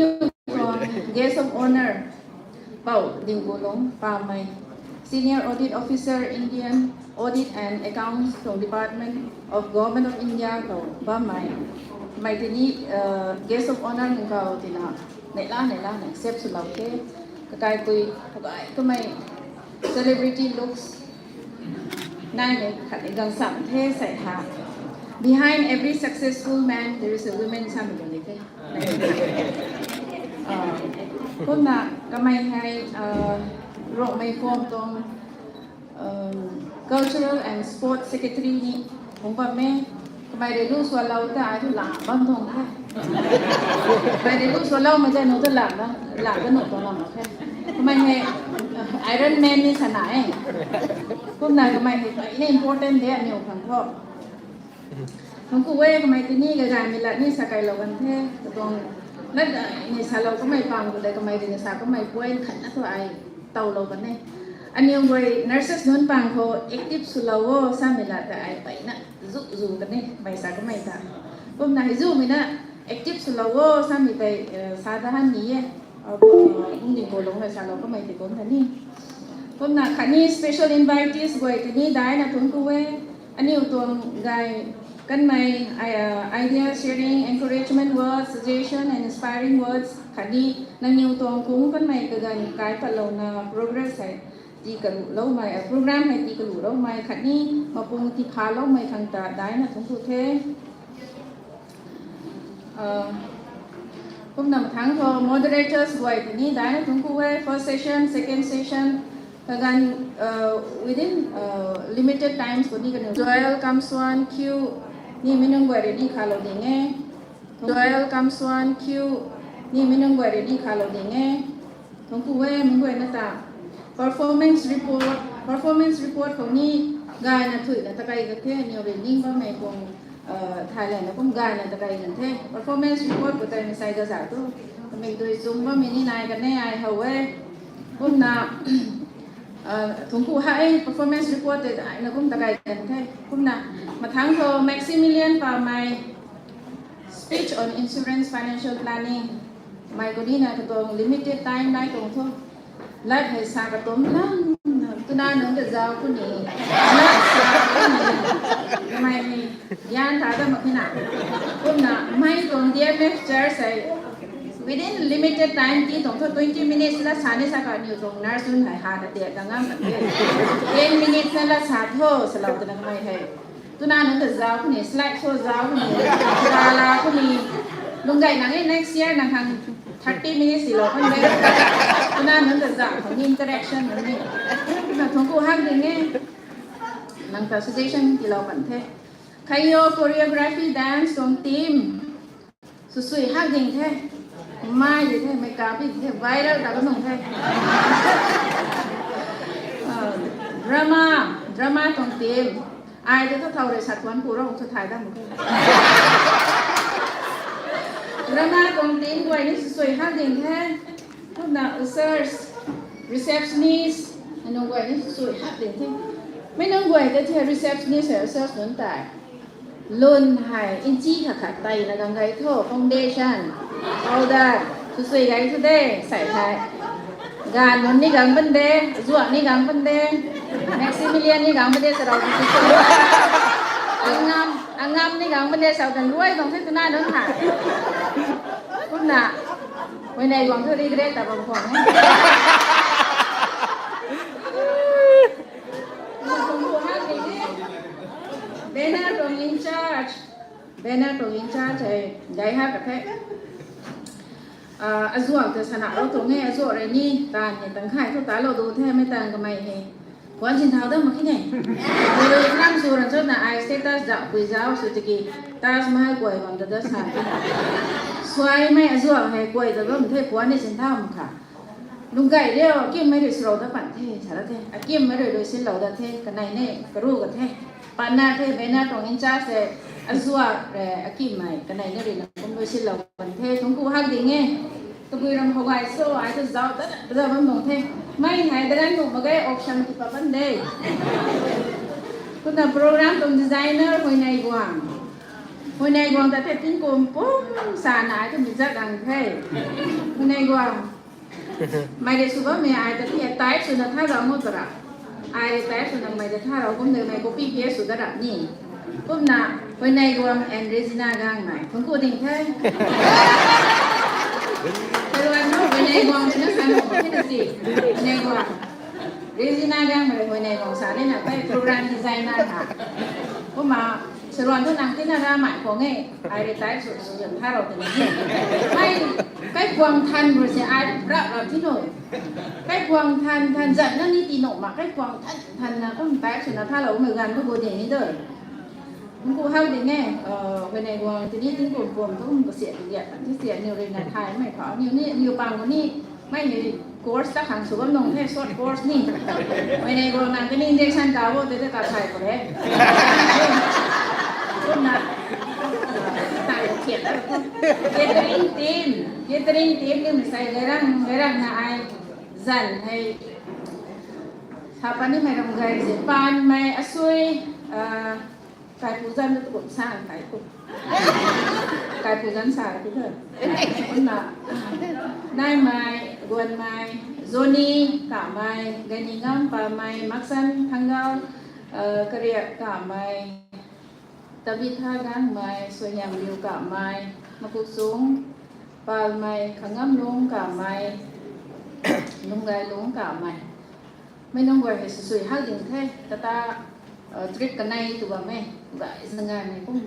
guest of honour, Pou Dingkulung Pamei, Senior Audit Officer, Indian Audit and Accounts tuang Department of Government of India khou bammei. Mei tini, uh, guest of honour nunc khou tina, neihla, neihla, accept sw lou the. Kakai pui, kakai kamei celebrity looks. Nai mei khat ni gang sam the sei ha. Behind every successful man, there is a woman, sa mei tuang ni the. Uh, kumna kamei hei, uh, Rongmei Phom tuang, um, Cultural and Sport Secretary ni hung bam e. Kamei rui lu swa lou ta ai thu la bam tuang the. Kamei rui lu swa lou mei zai nu ta la bam, la bam nu tuang lam the. Kamei hei, uh, Iron Man ni sana e. Kumna kamei hei, hei ni important de aniu khang thu. Nang ku e kamei tini gay gaymei lat ni sa kai lou kan the, katuang lat ni sa lou kamei pang ku de kamei rui ni sa kamei point khat na thu ai tow lou kan e. Aniu guay nurses nunc pang khou active swlou o samei la ta ai peyna zu zu kani mei sa kamei ta. Kumna hei zumei na active swlou o samei tei sa da han ni e. Kum ni khou lung la salou kamei tei kum kani. Kumna khatni special invitees guay tini daina thungc ku e. Aniu tuang gay kanmei idea sharing, encouragement words, suggestion and inspiring words khatni nangniw tuang kung kanmei kaganv kai patlouna progress hei tii kaluhloumei, program hei tii kaluhloumei khatni mapung tii phaloumei khang ta daina thungc ku the. Kumna mathangc khou moderators guay tini daina thungc ku e. First session, second session kaganv within limited times khou ni kaniw Joel Kamswan Q ni mi nunc guay rui ni khalou ding e. Joel Kamswan Q ni mi nunc guay rui ni khalou ding e. Thungc ku e mi guayna ta performance report, performance report khou ni gayna thuina takei ka the, aniw rui ning bammei kum Thailand na kum gayna takei kan the. Performance report khou tei mi sai gaza tu kamei dui chung bammei ni nai kan e ai how e. Kumna thungc ku ha e performance report tei daina kum takei kan the. Kumna mathangc khou Maximilian Pamei, speech on insurance financial planning mei khou ni na katuang limited time nai tuang thu lat hei sa katum lang twna nunc ta zauc ku ni, lat sa ku ni, kamei ni gyan tha da mak khe na. Kumna mei tuang D M F church hei within limited time ti tuang thu twenty minutes la sa ni sa kaniw tuang nurse nunc hei ha na tiak ka ngam kan the. Ten minutes na la sa tho salou twna kamei hei twna nunc ta zauc ku ni, slide show zauc ku ni, kala ku ni. Lung gay nang e next year nang khang thirty minutes tilou kan de. Twna nunc ta zauc khang ni interaction nunc ni. Na thungc ku hak ding e. Nang ta suggestion tilou kan the. Khayo choreography dance tuang team swsui hak ding the. Mai di the, makeup di the, viral ta ka nung the. Drama, drama tuang team ai de thu thau rui sa thuan pu rou thu thay dam the. Drama tuang team guay ni swsui hak ding the. Kumna ushers, receptionist, nunc guay ni swsui hak ding the. Mi nunc guay ta the receptionist hei ushers nunc tei lun hei inchi khat khat tei na gang gay tho, foundation, powder swsui gay thu de sei hei. Ganv nunc ni gang ban de, zuak ni gang ban de, Maximilian ni gang ban de, sarau ti swsui. Angam, angam ni gang ban de, sau tan ruai tuang the twna nunc ha. Kumna huayney guang thu regret ta bam khwang e. Banner tuang in charge, banner tuang in charge hei gay ha ka the. Azuak ta sana lou tuang e, azuak rui ni taanv ni tangkhay thu talou du the, mei taanv kamei hei puan sin thau dam mak khe ne. Ram su ran chutna ai status zauh pui zauc sw tiki Taj Mahal kuay bam ta da sa the. Suaimei azuak hei kuay ta bam the, puan ni sin thau mak kha. Lung gay riu, akimmei rui swlou dat pan the sa da the, akimmei rui rui sinlou dat the, kanei ni karu ka the. Partner the, banner tuang in charge the, azuak rui akimmei kanei ni rui na kum rui sinlou pan the, thungc ku hak ding e. Tabui ram khou gay so ai thu zauc dat dat bam tuang the. Mei hei daran nuh mak ge, option ti pa pan de. Kumna program tuang designer Huayney Guang. Huayney Guang ta the tingkum pum sana ai thu mi zat gang the. Huayney Guang mei rui sw bammei ai ta ti type swna tha rau mu ta ra. Ai rui type swna mei ta tha rau kum de mei copy paste sw da ra ni. Kumna Huayney Guang and Regina Gangmei thungc ku ding the. Kaluan thu Huayney Guang swna sa nu the na si. Huayney Guang, Regina Gangmei rui Huayney Guang sa ni na tei program designer ha. Kumna saruan thu nang tina ramei khwang e, ai rui type sw sw zan tha rau tini. Mei, kaikhwang than rui se ai rap rap thi nu. Kaikhwang than than zan na ni ti nuh mak, kaikhwang than than na kum type swna tha lou mei ganv thu gu ding ni de. Thungc ku hak ding e. Huayney Guang tini tingkum pum thu kum kasiat ti liat kan the, siat niw rui na thay mei khou niw ni niw pang ni mei ni course ta khang sw bam nung the, short course ni. Huayney Guang nang tini injection ka bo te te ka thay khou re. Kumna tai thiat catering team, catering team ni mei sai gayrang gayrang na ai zan hei Sa panimei ram gay se, panmei asui, kaipu zan tu kum sa, kaipu, kaipu zan sa tu the. Kumna, naimei, guanmei, Zoni kamei, Gaini Ngam pamei, Maksan Thangal, Kariak kamei, Tabitha Gangmei, Suaihiam Liu kamei, Makuk Sung palmei, Khangam Lung kamei, Lunggai Lung kamei. Mei nunc guay hei sui hak ding the, tata, trip kanei tu bam e, gay zangaymei kum,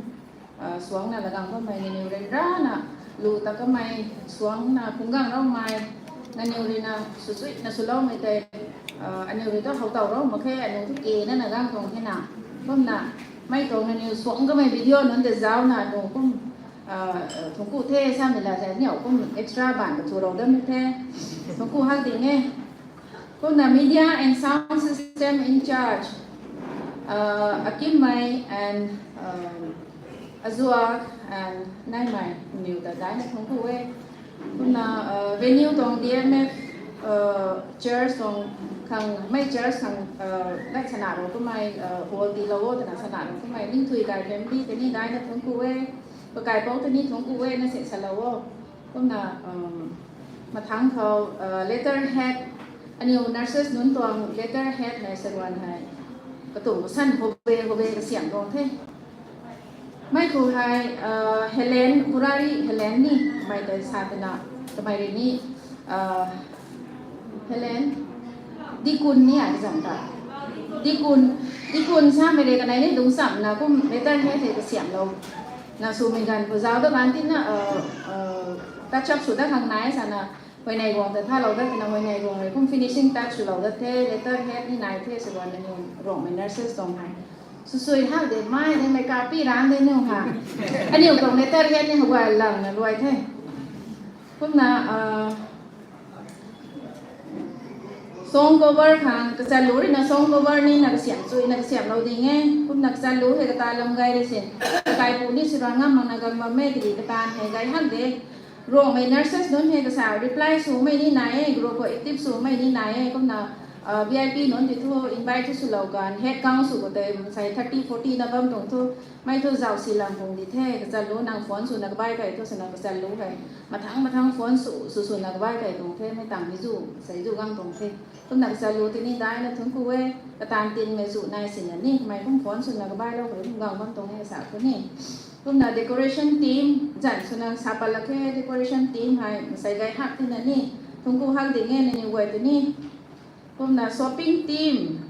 suangna lagang bammei nangniw ryanrana, lu ta kamei, suangna phungc gang raumei, nangniw ruina, suina swloumei tei, aniw rui tu how tow rau mak khe, aniw tu kena na gang tuang the na. Kumna, mei tuang nangniw suang kamei video nunc tei zauna aniw kum, thuanc ku the samei la tei niw kum extra ban kathu rou dammei the. Thuanc ku hak ding e. Kumna media and sound system in charge, Akimmei and Azuak and Naimei niw ta daina thuanc ku e. Kumna venue tuang D M F church tuang khang, mei church khang, lat sana rou kamei, hall tiilou o twna sana rou kamei, Ningthui kai family tei ni daina thuanc ku e. Kakaipou tei ni thuanc ku e na sin salou o. Kumna, mathangc khou, letterhead, aniw nurses nunc tuang letterhead hei saruan hei, katuang san hobe hobe kasiam tuang the. Mei khou hei, Helen, Kurari Helen ni, mei tei sa twna, kamei rui ni, Helen, Dikun ni a zan ta. Dikun, Dikun samei rui kanei ni lungcsamna kum letterhead hei kasiamlou na swmei ganv khou zauc da ganv tina, touch up sw dat khang nai sana, huayney guang ta thalou dat tina, huayney guang rui kum finishing touch swlou dat the, letterhead ni nai the, saruan aniw Ruangmei nurses tuang hei. Sui hak de, mei de, mei kapi ran de niw ha. Aniw tuang letterhead ni hou guay langna luai the. Kumna, song cover khang, kachanlu ruina song cover nina kasiam, chuina kasiamlou ding e. Kumna kachanlu hei kata lam gay rui sin, kaipu ni sirang ngam makna gang bam e, kadi kataanv hei gay hak de. Ruangmei nurses nunc hei kasa reply swmei ni nai e, group khou active swmei ni nai e. Kumna, V I P nunc ti thu invite thu swlou ganv, head count sw khou tei, sai thirty, forty na bam tuang thu, mei thu zauc si lang pung di the, kachanlu nang phone swna kabai kai thu swna kachanlu hei. Mathangc mathangc phone sw, sw swna kabai kai tuang the, mei tang ni zu, sai zu gang tuang the. Kumna kachanlu tini daina thuanc ku e, kataanv tinmei zu nai sina ni, mei kum phone swna kabailou khou kum gang bam tuang e sa thu ni. Kumna decoration team, zan swna sa pat lak khe, decoration team hei, masai gay hak tina ni, thuanc ku hak ding e nangniw guay tei ni. Kumna shopping team,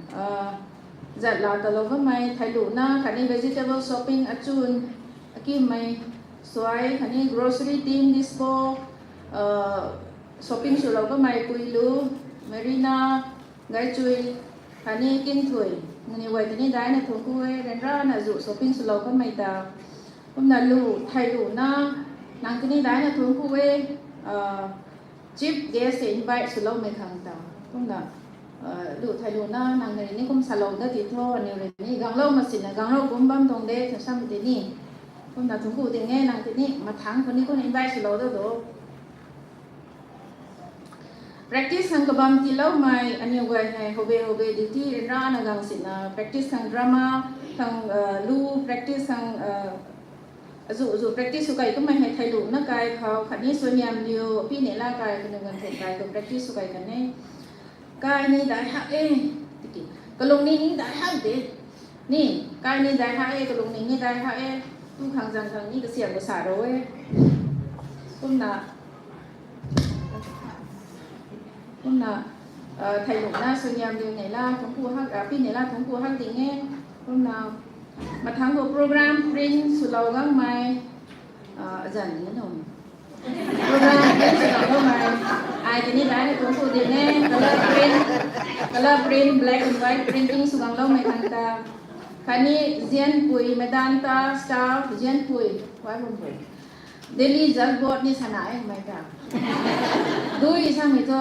zat la talou kamei, Thailuna khatni vegetable shopping, Achun, Akimmei, Suai khatni grocery team, Dispo, shopping swlou kamei, Puilu, Marina, Gaichui, khatni Kinthui, nangniw guay tei ni daina thuanc ku e, ryanrana zu shopping swlou kamei ta. Kumna lu, Thailuna, nang tei ni daina thuanc ku e, chief guest tei invite swloumei khang ta. Kumna, lu Thailuna, nang rui ni kum salou dat ti thu, aniw rui ni ganglou masina, ganglou kum bam tuang de, tha sam tei ni. Kumna thuanc ku ding e, nang tei ni, mathangc khou ni kum invite swlou dat do. Practice khang kabam tiiloumei, aniw guay hei, hobe hobe duty ryanrana gang sina, practice khang drama, khang, lu, practice khang, azu, azu practice sw kai kamei hei Thailuna kai khou, khatni Suaniam Liu, Pi Neila kai, kaniw ganv thei kai khou practice sw kai kan e. Kai ni dai hak e, tiki, kalung ni ni dai hak de. Ni, kai ni dai hak e, kalung ni ni dai hak e. Tu khang zan khang ni kasiam kasa rou e. Kumna, kumna, Thailuna, Suaniam Liu Neila, thuanc ku hak, Pi Neila, thuanc ku hak ding e. Kumna, mathangc khou program print swlou gangmei, azan ni nung. Program print swlou gangmei. Ai tei ni daina thuanc ku ding e, color print, color print, black and white printing sw gangloumei khang ta. Khatni Zianpui, Medanta staff, Zianpui, Waibunpui. Delhi Jal Board ni sana e mei ta. Dui samei thu,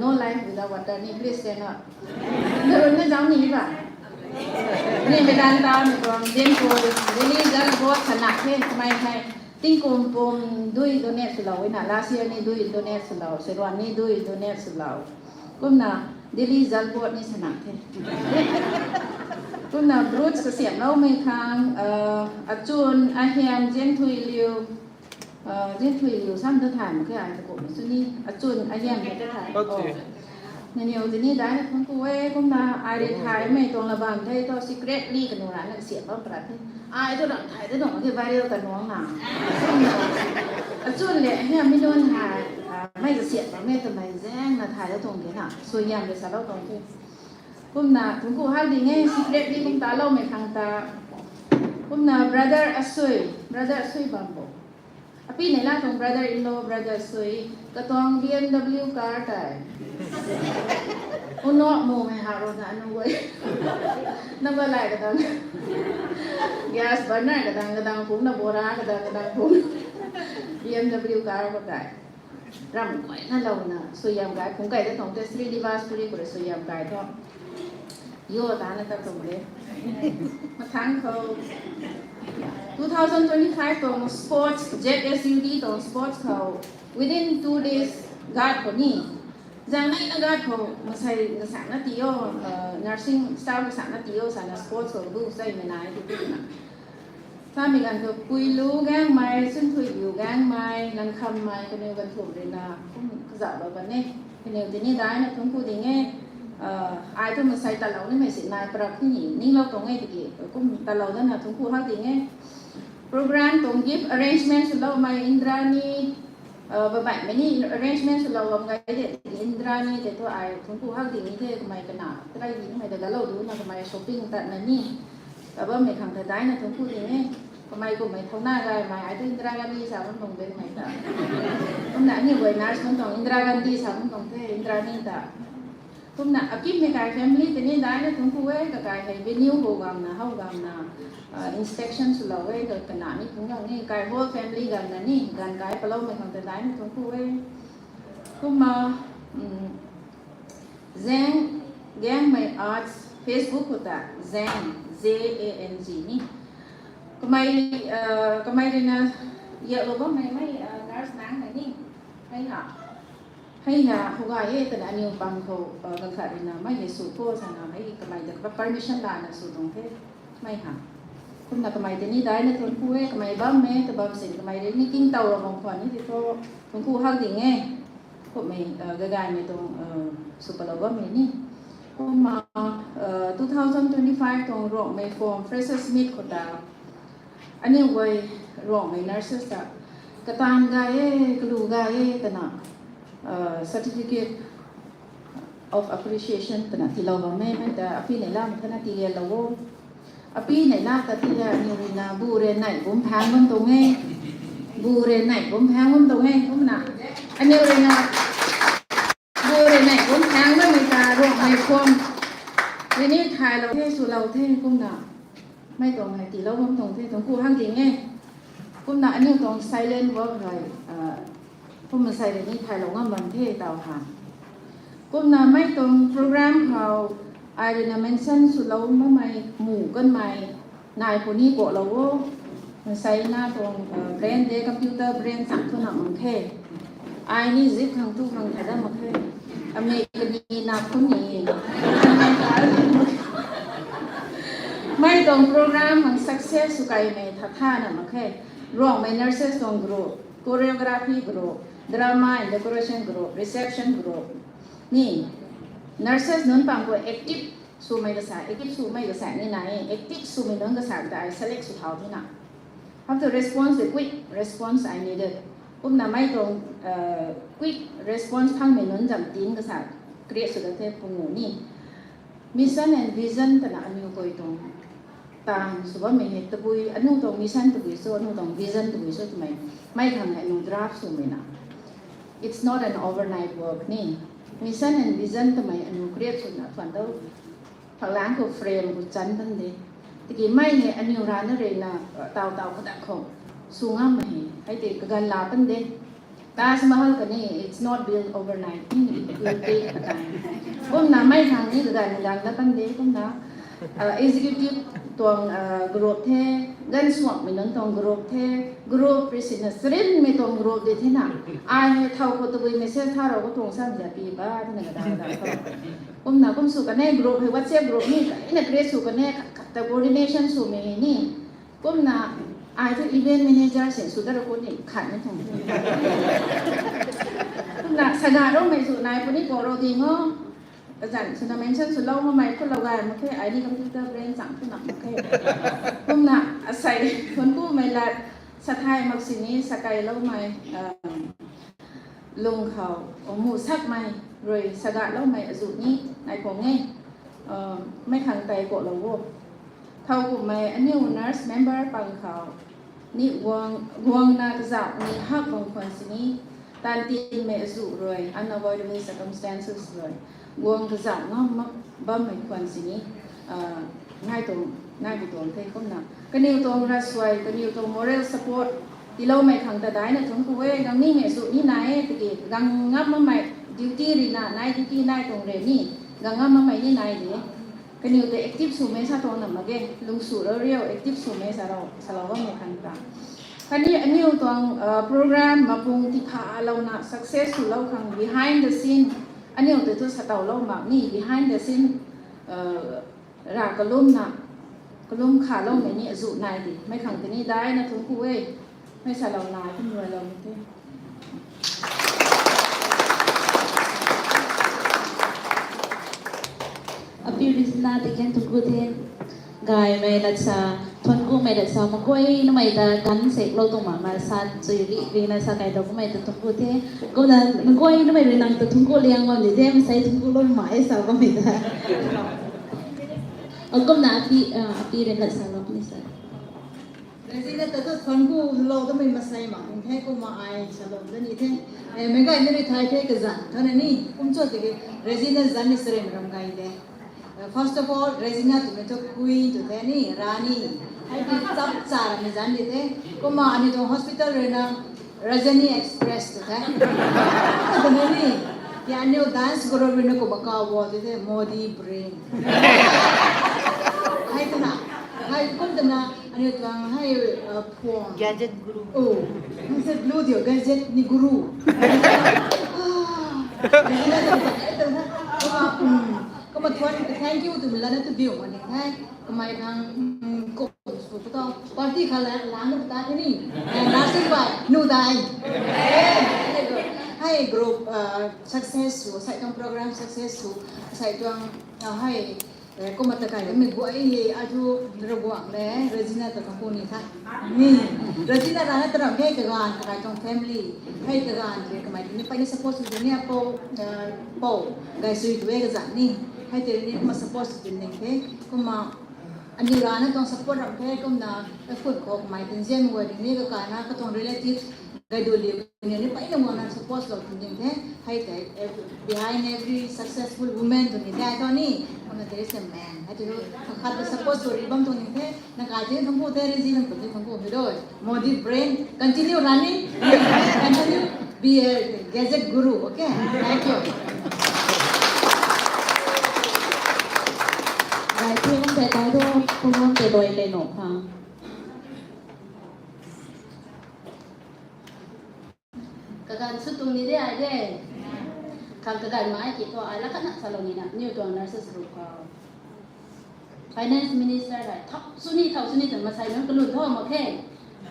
no life without water ni, please stand up. Narun na zauc ni ba. Ni Medanta mei tuang Zianpui, Delhi Jal Board sana the, mei hei. Tingkum pum dui donate swlou e na, last year ni dui donate swlou, saruan ni dui donate swlou. Kumna, Delhi Jal Board ni sana the. Kumna Brooch kasiamloumei khang, achun ahiam Zinthuiliu, Zinthuiliu sam ta thay mak khe, ai ta kumhmei sw ni, achun ahiam ta thay. Nangniw tini daina thuanc ku e. Kumna ai rui thaymei tuang la bam the thu secretly kanu rana kasiam bam pra the. Ai thu ram thay da tuang the, viral ta nuang na. Achun le ahiam mi nunc hei mei kasiam bammei twmei zaengna thay da tuang de na. Suaihiam rui salou tuang the. Kumna thuanc ku hak ding e, secretly kum taloumei khang ta. Kumna brother Asui, brother Asui bam bo. Apinei la tuang brother in law, brother Sui, katuang B M W car tei. Uno mumei ha rona anu guay. Nang ba lai kadang. Gas burner kadang, kadang phungna bora, kadang, kadang phung. B M W car khou tei. Ram guayna louna, suaihiam gay, phungc kai da tuang the, Srinivas Puri khou rui suaihiam gay thu. Yo tana ta tuang de. Mathang khou two thousand twenty-five tuang sports, Z S U D tuang sports khou, within two days, guard khou ni. Zaeng neina guard khou, masei kasakna ti o, nursing staff kasakna ti o, sana sports khou bu sai menai tu tu na. Samei ganv khou Puilu Gaengmei, Sunthuiliu Gaengmei, Langkhammei, kaniw ganv thumh ruina kum kazauhlou kan e. Kaniw tini daina thuanc ku ding e. Ai thu masei talou nimei si nai parak ni ninglou tuang e tiki kum talou dana thuanc ku hak ding e. Program tuang gift arrangement swloumei Indrani, babaihmei ni arrangement swlou bam gay de tiki Indrani tei thu ai thuanc ku hak ding ni the, kamei kana tarai di nimei ta galou duna kamei shopping tatna ni. Bammei khang ta daina thuanc ku ding e. Kamei kummei thouna gaymei, ai thu Indira Gandhi sa bam tuang de kamei ta. Kumna aniu guay nurse bam tuang Indira Gandhi sa bam tuang the, Indrani ta. Kumna akimhmei kai family tini daina thuanc ku e, kakai hei venue khou gamna, how gamna, inspection swlou e, ka kana ni phungc gang ni, kai whole family gamna ni, ganv kai paloumei khang ta daina thuanc ku e. Kumna, Zang, Gaengmei Arts, Facebook khou ta, Zang, Z A N G ni. Kamei, kamei ruina, yalou bammei mei, nurse nang hei ni. Hei ha. Hei ha, hou gay e twna aniw pam khou, ganv khat ruina mei hei sw kho sana mei kamei ta permission lana sw tuang the. Mei ha. Kumna kamei tini daina thuanc ku e, kamei bammei ta bam sin kamei rui ni kingtow ra bam khwan ni tei thu, thuanc ku hak ding e. Kummei, gagaymei tuang, sw palou bammei ni. Kumna, two thousand twenty-five tuang Ruangmei form freshers meet khou ta. Aniu guay Ruangmei nurses ta. Kataanv gay e, kalu gay e, twna, certificate of appreciation twna tiilou bam e, mei ta apinei lam thana tiilianlou o. Apinei la ta tiilian aniu ruina bu re nei bum phang bam tuang e. Bu re nei bum phang bam tuang e, kumna. Aniu ruina bu re nei bum phang bammei ta Ruangmei form rui ni thaylou the, swlou the, kumna. Mei tuang hei tiilou bam tuang the, thuanc ku hak ding e. Kumna aniu tuang silent work rui, kum masei rui ni thaylou ngam bam the taw ha. Kumna mei tuang program khou, ai ruina mention swlou makmei mu kanmei, nai puni kalou o. Maseina tuang, brain de computer brain chang thu na mak khe. Ai ni zip khang tu khang tha dat mak khe. Amei kani na khun ni. Mei tuang program khang success sw kaimei tha tha na mak khe. Ruangmei nurses tuang group, choreography group, drama and decoration group, reception group. Ni, nurses nunc pang khou active swmei kasa, active swmei kasa ni na e, active swmei nunc kasa ta ai select sw thau thina. Have to response the quick response I needed. Kumna mei tuang, quick response phangmei nunc zam team kasa create sw dat the pungu ni. Mission and vision twna aniu guay tuang taanv sw bammei hei tabui, aniu tuang mission tabui sw, aniu tuang vision tabui sw twmei. Mei khang hei aniu draft swmei na. It's not an overnight work ni. Mission and vision twmei aniu create swna thuan dou. Phaklang khou frame khou chan tan de. Tiki mei hei aniu rana ruina, taw taw khadak khou sw ngammei hei. Hei tei kaganv la tan de. Taj Mahal kani, it's not built overnight. It will take time. Kumna mei khang ni kaganv gang na tan de, kumna, executive tuang group the, ganv suakmei nunc tuang group the, group ri sina sarinmei tuang group di the na. Ai hei thow khou tabui message tha rou khou tuang sam za pi ba tina ka da da khou. Kumna kum sw kanei group hei WhatsApp group ni kaina create sw kanei khat khat ta coordination swmei ni. Kumna ai thu event manager sin sw da ra khou ni khat ni thang. Kumna sana roumei sw nai puni ko rou ding o. Kazanc swna mention swlou mamei khou lou gay mak khe, ai ni computer brain chang thu nap mak khe. Kumna asei thuanc kumei lat, sathai mak sini sakailoumei, lung khou, mu sakmei rui sagaloumei azuh ni nai khang e, mei khang tei kalou o. Thow kummei aniu nurse member pang khou ni guang, guangna kazauh ni hak bam khwan sini, tantinmei azuh rui, unavoidable circumstances rui, guang kazauh ngam bammei khwan sini, nai tuang, nai bi tuang the kumna. Kaniw tuang ravsuai, kaniw tuang moral support tiiloumei khang ta daina thuanc ku e, gang nimei azuh ni nai e, tiki gang ngam mamei duty rina, nai duty nai tuang re ni, gang ngam mamei ni nai de. Kaniw tei active swmei sa tuang na mak ge, lung sw rou riu, active swmei sa rou, salou bammei khang ta. Khatni aniu tuang program mapung tiphalouna success swlou khang behind the scene, aniu tei thu satowlou mak ni behind the scene, ra kalumna, kalum khaloumei ni azuh nai di, mei khang tini daina thuanc ku e, mei salou nai kum ruailou ni the. Api Rizna ti kan thuanc ku the. Gaymei lat sa, thuanc kumei lat sa, makuai namei ta kan seklou tuang mak ma sa, chui ri rina sa kai tau kumei ta thuanc ku the. Kumna makuai namei rui nang ta thuanc ku liang bam ni the, masei thuanc kulou ma e sa bammei ta. Kumna api, api rui lat salou ni sa. Regina ta thu thuanc kulou tamei masei mak ni the, kumna ai salou da ni the. Meic gay ni rui thay the kazanc thana ni kum cho tiki Regina zanc ni sarin ram gay de. First of all, Regina twmei thu queen tw the ni, rani. Hei di chap cha ramei zanc di the. Kumna aniu tuang hospital rui na Rajani Express tw the. Twna ni, ya aniu dance group rui na kumna kaw bo tw the, Modi brain. Hei twna, hei kum twna, aniu tuang hei phone. Gadget guru. Oh, hei se blue dio, gadget ni guru. Kumna thuan thank you twmei lana tu biu mak ni the. Kamei khang kum sw khou ta party khat la, lana ta the ni. Nursing bai nu dai. Hei group success sw, sei tuang program success sw, sei tuang hei kumna ta kai mei guay hei ai thu Ravguangc le Regina ta kapu ni the. Ni Regina rana ta ram hei kaganv kakai tuang family hei kaganv ke kamei ni peyna support sw ni apou, pou gay sui tu e kazanc ni. Hei tei ni kumna support sw tin ning the. Kumna aniu rana tuang support ram the kumna, kakhun khou kamei tinzian guay ding ni kakana katuang relatives gaydu liu ni peyna guangna support lou tin ding the. Hei tei behind every successful woman tu ni the, ai thu ni, kumna there is a man. Hei tu kakhat ta support sw ri bam tuang ni the. Nang kai tini thuanc ku the, Regina nang puni thuanc ku hei doi. Modi brain, continue running, continue be a gadget guru, okay? Thank you. Gay the, kum tei tei thu, kum tei doi le no kha. Kaganv sw tuang ni de ai de. Khang kaganv mai ki thu ai la khatna salou ni na, aniu tuang nurses group khou. Finance minister hei thau sw ni, thau sw ni twna masei nunc kalun tho mak khe.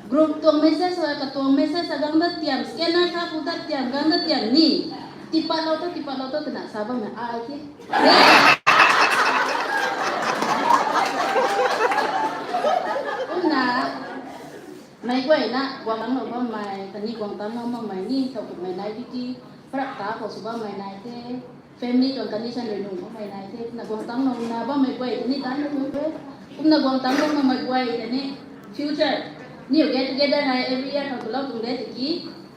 Group tuang message hei, katuang message hei gang dat tiam, scanner kha pu dat tiam, gang dat tiam ni. Tipatlou tho, tipatlou tho twna sa bammei ai the. Kumna meic guayna guang tanglou bammei, khatni guang tanglou makmei ni, thow kummei nai tiki, parap ta khou sw bammei nai the, family tuang condition rui nuh makmei nai the, kumna guang tanglouna bammei guay ta ni tanna thuanc ku e, kumna guang tanglou makmei guay ta ni, future, niw get together hei every year khang kulou tuang de tiki,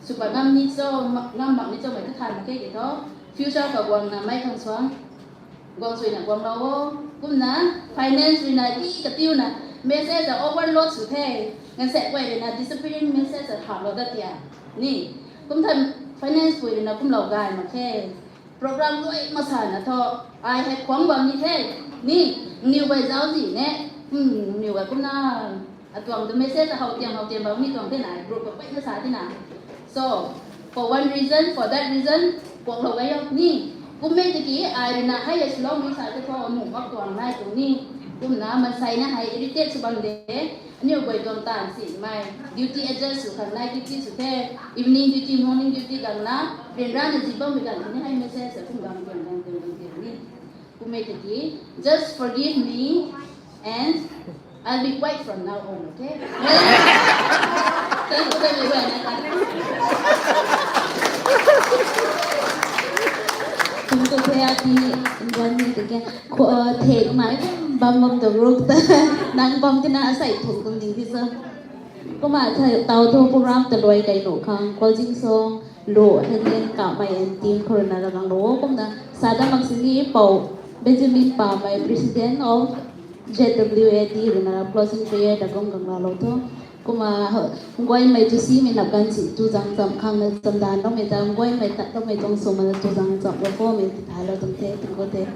sw pat ngam ni cho, ngam mak ni cho mei ta thay mak khe ki thu, future khou guangna meic khang suang guang suina guanglou o, kumna finance ruina ti katiuna message ta overload sw the, nganvsaekc guay ruina disappearing message ta thaulou dat tia ni, kum than finance pui ruina kumlou gay mak khe. Program luai masana thu, ai hei khuang bam ni the, ni, niw guay zauczi ne, Hmm, niw ga kumna, atuang the message how tiang how tiang bam ni tuang the na, group ka pei na sa the na. So, for one reason, for that reason, kuaklou ga yo ni. Kummei tiki, ai rui na hei ya Shillong mi sa the thu, amu mak tuang nai tuang ni. Kumna, mansei na hei irritate sw bam de. Aniu guay tuang taanv si mei, duty adjust sw khang nai duty sw the, evening duty, morning duty gang na, ryanra na zi bammei ganv ni hei message sa kum gang tuang gang tuang gang tuang ni. Kummei tiki, just forgive me and I'll be quiet from now on, okay? Thank you, thank you, thank you. Kum tu the ati, ngan ni tiki, ko, the, mai, bam bam tu group ta, nang bam tina asai thuk kum ding ti sa. Kumna tau thu program ta luai kai nu khang, closing song, lo, hei nen, kamei and team khou rui na ravang lo, kumna, sa dat mak sini pou, Benjamin Pamei, President of Z W A D, rui na closing prayer ta kum gang la lo thu. Kumna, guaymei tu simei nap ganv si tu zang cham khang na chamdan loumei ta, guaymei tat loumei tuang swmei na tu zang cham lo khou mei ti thay lou tuang the, tuang khou the.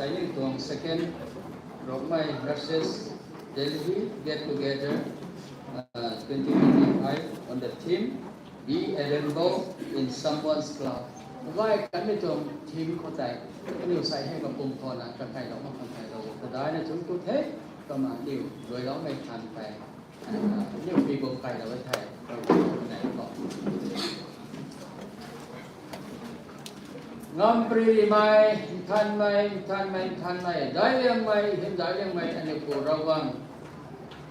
Ai ni tuang second Rongmei nurses Delhi get together, uh, twenty twenty-five on the theme Be a Rainbow in Someone's Cloud. Vai kan ni tuang theme khou tei, aniu sai hei kapum khou na kakai lou ma kakai lou. Kadai na chung tu the, kama niu, luai lou mei than tei. Niu pi bou kai lou the, nai ko. Ngam pri ri mei, nthan mei, nthan mei, nthan mei, dai liang mei, hym dai liang mei, aniu pu Ravguangc.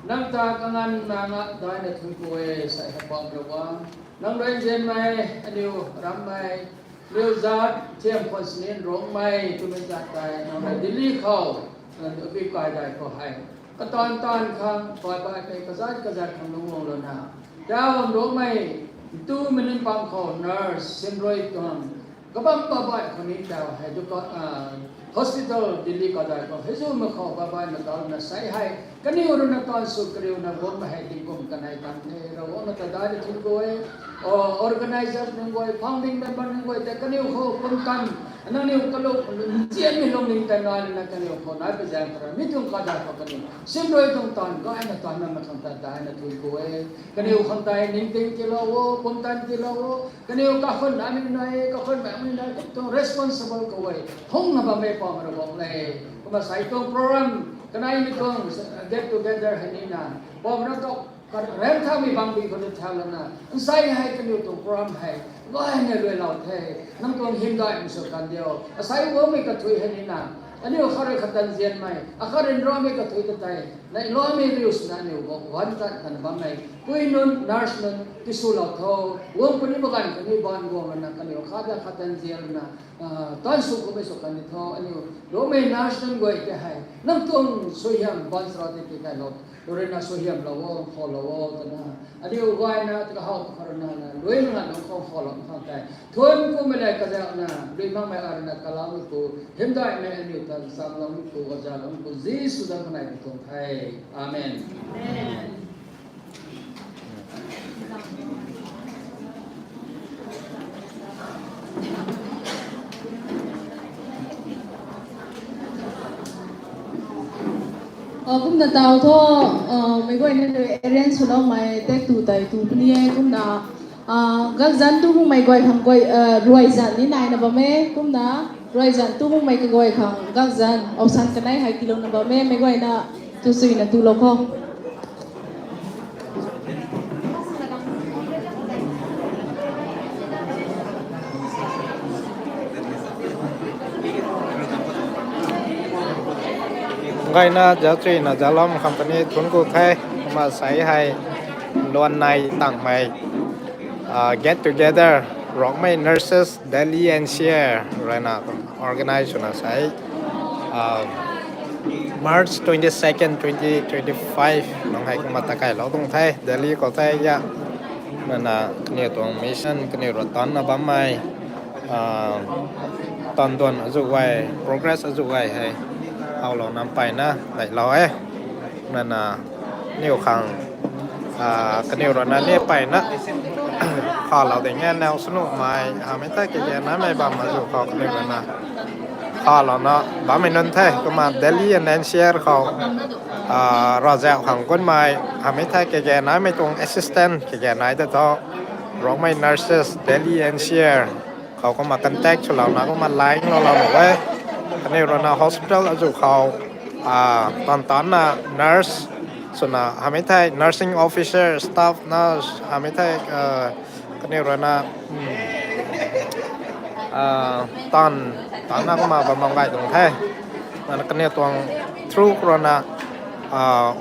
Nang ta kanganv na nga dai na thun ku e, sai hei pam Ravguangc. Nang rui nzian mei, aniu ram mei, niu zat, thiam khwan sinin Rongmei, twmei zat tei, nang rui Delhi khou, nang rui bi kai dai khou hei. Katan tan khang, bai bai pei kazat kazat khang lungc guang lou na. Tau Rongmei, tu minin pam khou nurse, sinrui tuang, kabam babai khou ni tau hei, duka, ah, hospital Delhi kadai khou, hei zu ma khou babai na tau na sai hei, kaniw rui na tan sw kariu na guang ma hei tingkum kanei tan the, Ravguangc na ta dai na thun ku e, o, organizer nunc guay, founding member nunc guay, tei kaniw khou pumtan, nangniw kaluk, nzianmei lungning tei nai na kaniw khou nai pui zaeng khou rui, mi tuang kadai khou kaniw, sinrui tuang tan, gay na tan na ma khang ta dai na thun ku e, kaniw khang tei ningting tiilou o, pumtan tiilou o, kaniw kakhun na mi nai, kakhun na mi nai, tuang responsible khou e, hung na bammei pam Ravguangc le, kumna sai tuang program, kanei mi tuang get together hei ni na, pam na kau, Ka rem thau mi bang bi khou ni thau lana, nsai hei kaniw tuang program hei, gay na luai lou the, nang tuang hymdaihmei sw kan diu, asai guangmei kathui hei ni na, aniu khat rui khat tan nzianmei, akhat rui nramei kathui ta tei, nai luaimei riu swna aniu guang wan tat kan bammei, pui nunc, nurse nunc, tiswlou tho, guang puni baganv kaniw ban guang lana, kaniw khat da khat tan nzian lana, ah, tan sw kummei sw kan di tho, aniu, Rongmei nurse nunc guay tei hei, nang tuang suaihiam ban sra tei tei kai lou. Rui na suaihiam lou o, kho lou o, twna. Aniu gay na, tika hau, kha rui na, na, lui na, nang khou kho lou, khang tei. Thun kummei le kazauh na, lui makmei arui na, kalaumei pu, hymdaihmei aniu ta, samloumei pu, gazaloumei pu, Jisu zanc kanei pu tuang the. Amen. Amen. Kumna tau tho, meic guayna arrange swloumei tek tu tei tu puni e kumna, gakzan tu makmei guay khang guay, ruaizan ni naina bam e kumna, ruaizan tu makmei kaguay khang gakzan option kanei hei tiilouna bam e meic guayna tu suina tulou kho. Gayna zauc chuina zauclou company thun ku the, kumna sei hei luan nai tangmei, get together, Rongmei Nurses Delhi N C R ruina organize swna sei, March twenty-second, twenty twenty-five nung hei kumna takailou tuang the, Delhi khou the ya. Nana kaniw tuang mission, kaniw rui tanna bammei, tan duan azuh guay, progress azuh guay hei howlouna mpeyna neilou e. Nana niw khang, kaniw ruina ni mpeyna khalou ding e, now swnuhmei hamei thei kage naimei bam azuh khou kaniw ruina khalouna bammei nunc the, kumna Delhi and N C R khou ravzauh khang kunmei hamei thei kage naimei tuang assistant kage nai ta tho, Rongmei Nurses Delhi N C R khou kumna contact swlouna kumna line loulou nuh e. Kaniw ruina hospital azuh khou tan tanna nurse swna hamei thei nursing officer, staff nurse hamei thei, kaniw ruina tan tanna kumna bam bam gay tuang the. Nana kaniw tuang through ruina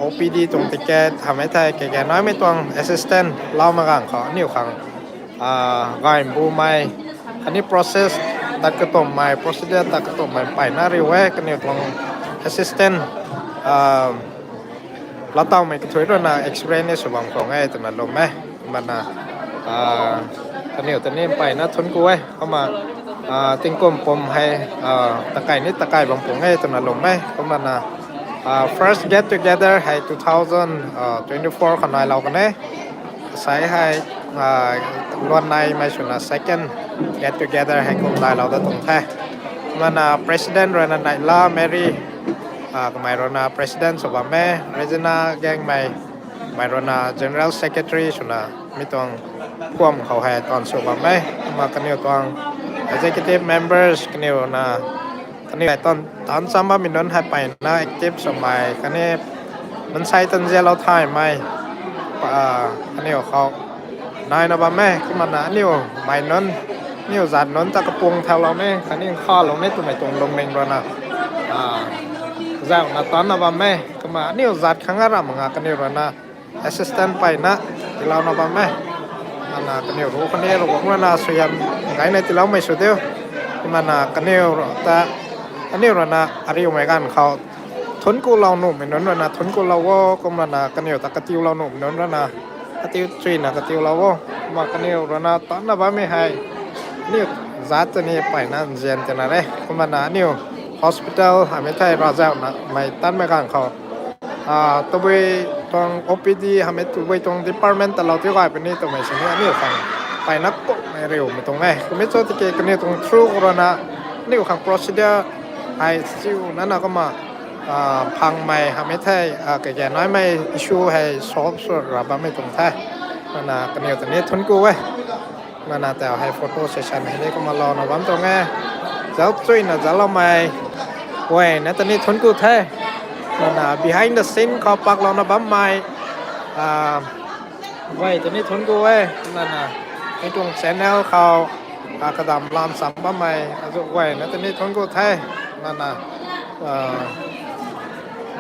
O P D tuang ticket hamei thei kage naimei tuang assistant loumei ganv khou aniw khang gay mbumei, khatni process tat katummei, procedure tat katummei mpeyna riu e. Kaniw tuang assistant laatowmei kathui ruina experience sw bam khang e twna lwm e. Kumna kaniw ta ni mpeyna thun ku e. Kumna tingkum pum hei takai ni takai bam khang e twna lwm e. Kumna first get together hei two thousand twenty-four khou nailou kan e. Sei hei luan naimei swna second get together hei kum nailou da tuang the. Kumna president ruina Naila Mary, ah, kamei ruina president sw bam e, Regina Gangmei, kamei ruina general secretary swna mi tuang kuam khou hei taanv sw bam e. Kumna kaniw tuang executive members kaniw ruina kaniw hei taanv, taanv cham bammei nunc hei mpeyna active swmei khatni mansei tanzianlou thaymei, ah, kaniw khou naina bam e. Kumna aniu mei nunc, aniu zat nunc ta kapung thaulou ni khatni nkhavlou ni twmei tuang lungning ruina, ah, zauna taanna bam e. Kumna aniu zat khang a ramh nga kaniw ruina assistant mpeyna tiilouna bam e. Kumna kaniw ru khatni Ravguangc ruina suaihiam gayna tiiloumei sw diu. Kumna kaniw ru ta, aniu ruina ariumei ganv khou thuanc kulou nuhmei nunc ruina thuanc kulou o, kumna kaniw ta katiulou nuhmei nunc ruina katiu chuyna katiulou o. Kumna kaniw ruina taanna bammei hei aniu zat ta ni mpeyna nzian tina re. Kumna aniu hospital hamei thei ravzauna mei tanmei ganv khou, ah, tabui tuang O P D hamei tabui tuang department talou tiu gay puni twmei sini aniu khang mpeyna kumhmei riumei tuang e. Kumna cho tiki kaniw tuang through khou ruina aniu khang procedure hei chiu nana kumna, ah, phangmei hamei thei, ah, kage naimei issue hei solve sw ra bammei tuang the. Kumna kaniw ta ni thuanc ku e. Kumna tau hei photo session hei ni kumna louna bam tuang e. Zauc chuyna zaloumei guayna ta ni thuanc ku the. Kumna behind the scene khou paklouna bammei, ah, guay ta ni thuanc ku e. Kumna mi tuang channel khou, ah, kadam lam cham bammei azuh guayna ta ni thuanc ku the. Kumna, ah,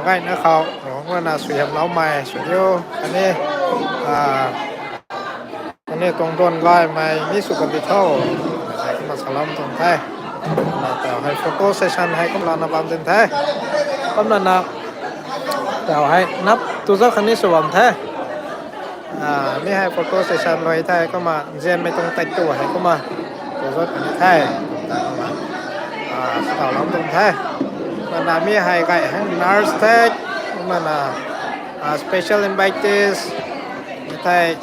gayna khou Ravguangc ruina suaihiamloumei sw diu khatni, ah, kaniw tuang duan gaymei ni sw kandi tho. Hei kumna salou tuang the. Kumna tau hei photo session hei kumlana bam din the. Kumna tau hei nap tu zat khatni sw bam the. Ah, mi hei photo session lui the kumna nzianmei tuang taektw hei kumna tu zat khatni the. Kumna, ah, sw tau lam tuang the. Kumna mi hei gay hang nurse the. Kumna, ah, special invitees mi thei,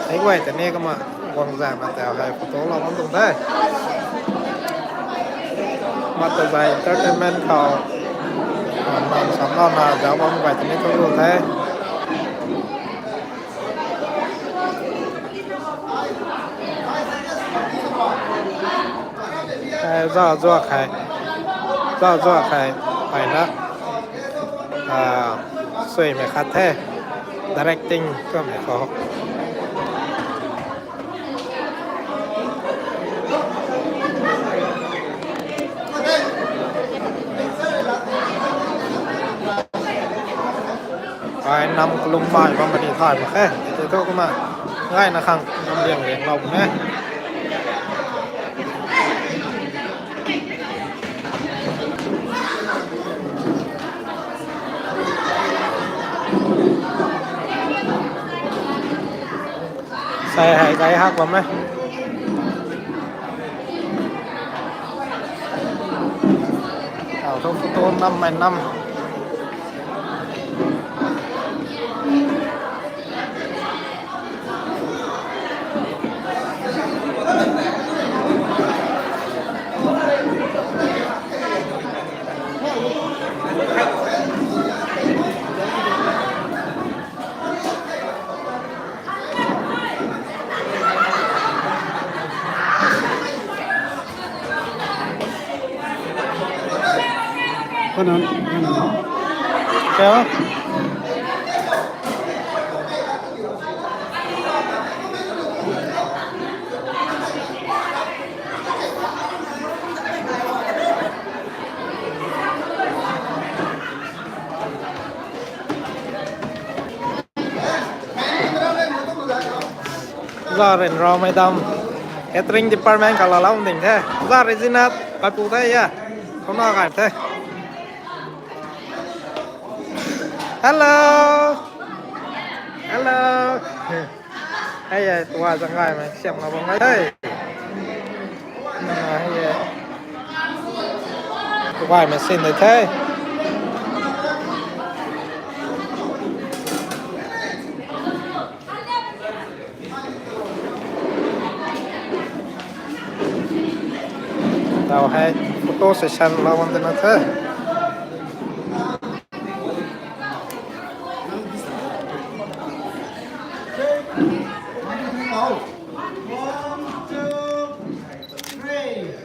hei guay ta ni kumna guang zaeng na tau hei photo lou bam tuang the. Kumna ta zai entertainment khou, ah, nam samlouna zauc bam guay ta ni thuanc ku the. Eh, zauc zuak hei, zauc zuak hei mpeyna, ah, suaimei khat the, directing twmei khou. Ai nam kalung mai bam mani thay mak khe. Tei thu kumna gayna khang nam liang lianglou bam e. Sei hei gay hak bam e. Tau thu photo nammei nam. Kanan, kanan. Kaya? Za Rynraw Madam, catering department khou laalou ding the. Za Regina, kaipu the ya. Kumna kai the. Hello. Hello. Hei e, tuai zang gaymei siam nga bam ngai the. Hei e. Tuaimei sin de the. Tau hei Photo session lou bam tina the.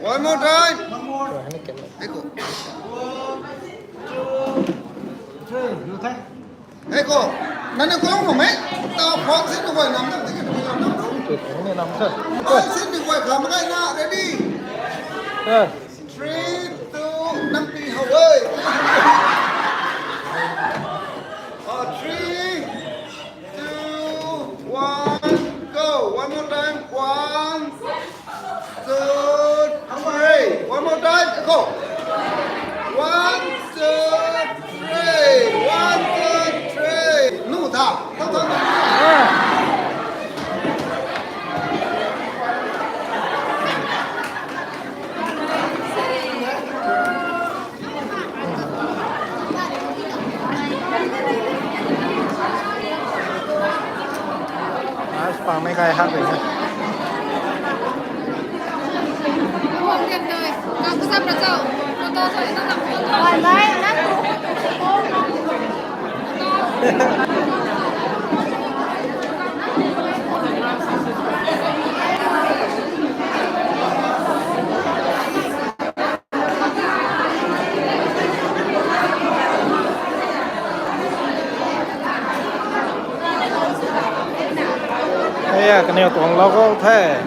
One more time. Hey ko. Hey ko. Nani ko mo me. Ta phone sin ni guay nam dam tiki ni nam dam. Phone sin ni guay kham kai na, ready? Three, two, nam pi hou e. Ah, three, two, one, go. One more time. One, two, three. One more time. Go. One, two, three. One, two, three. Nu tha. Tha, tha, tha. Nice, pang mei kai hak rei. Aya, kaniw tuang logo the.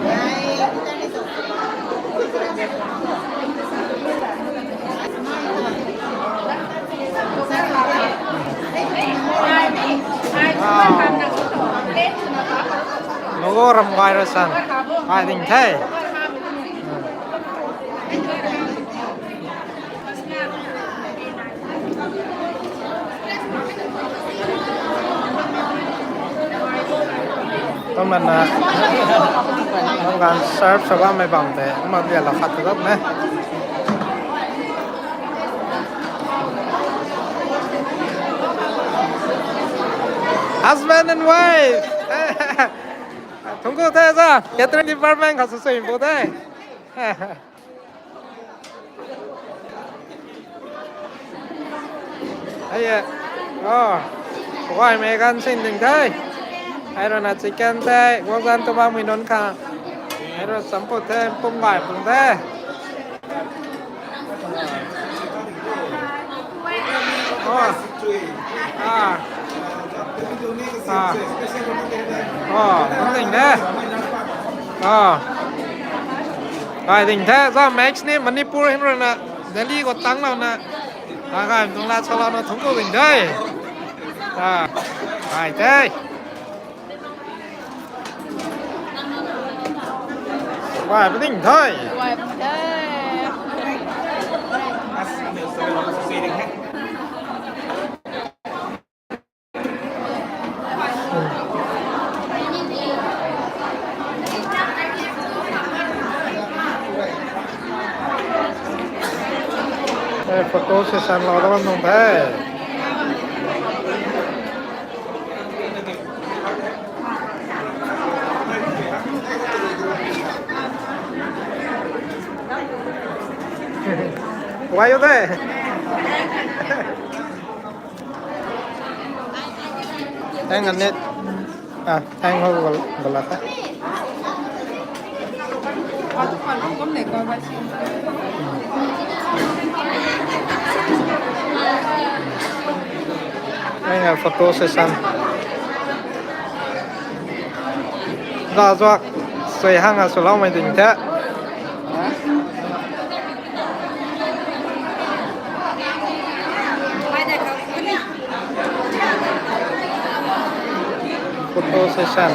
Logo ram gay ra san. Ai ding the. Tumna na, nang gan serve sa bammei bam tei, kumna bia la khat tu dap ne. Husband and wife. Thungc ku the za, catering department kha sw sw bu the. Ai e. Oh. Guay mei gan sin ding the. Ai rui na chicken tei, guak zan tu bammei nunc kha. Ai rui champut the, pum gay pung the. Oh. Ah. Ah. Oh, nang ding the. Oh. Ai ding the, za Max ni Manipur hym rui na, Delhi khou tang lou na. Ah, kai tuang la sa lou na thungc ku ding the. Ah. Ai the. Guay pu ding the. Guay pu the. Eh, photo session lou da bam tuang the. Why you there? Hang a net. Ah, hang ho gal, gal kha. Hang a photo session. Za zuak sui hang a swloumei ding the. Photo session.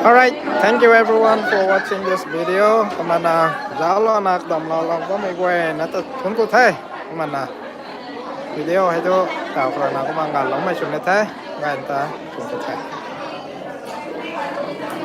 Alright, thank you everyone for watching this video. Kumna na, zauclou na, damlou lou bammei guay na ta thungc ku the. Kumna na, video hei tu, taw khou rui na kumna nganvloumei sw ni the. Ngan ta thungc ku the.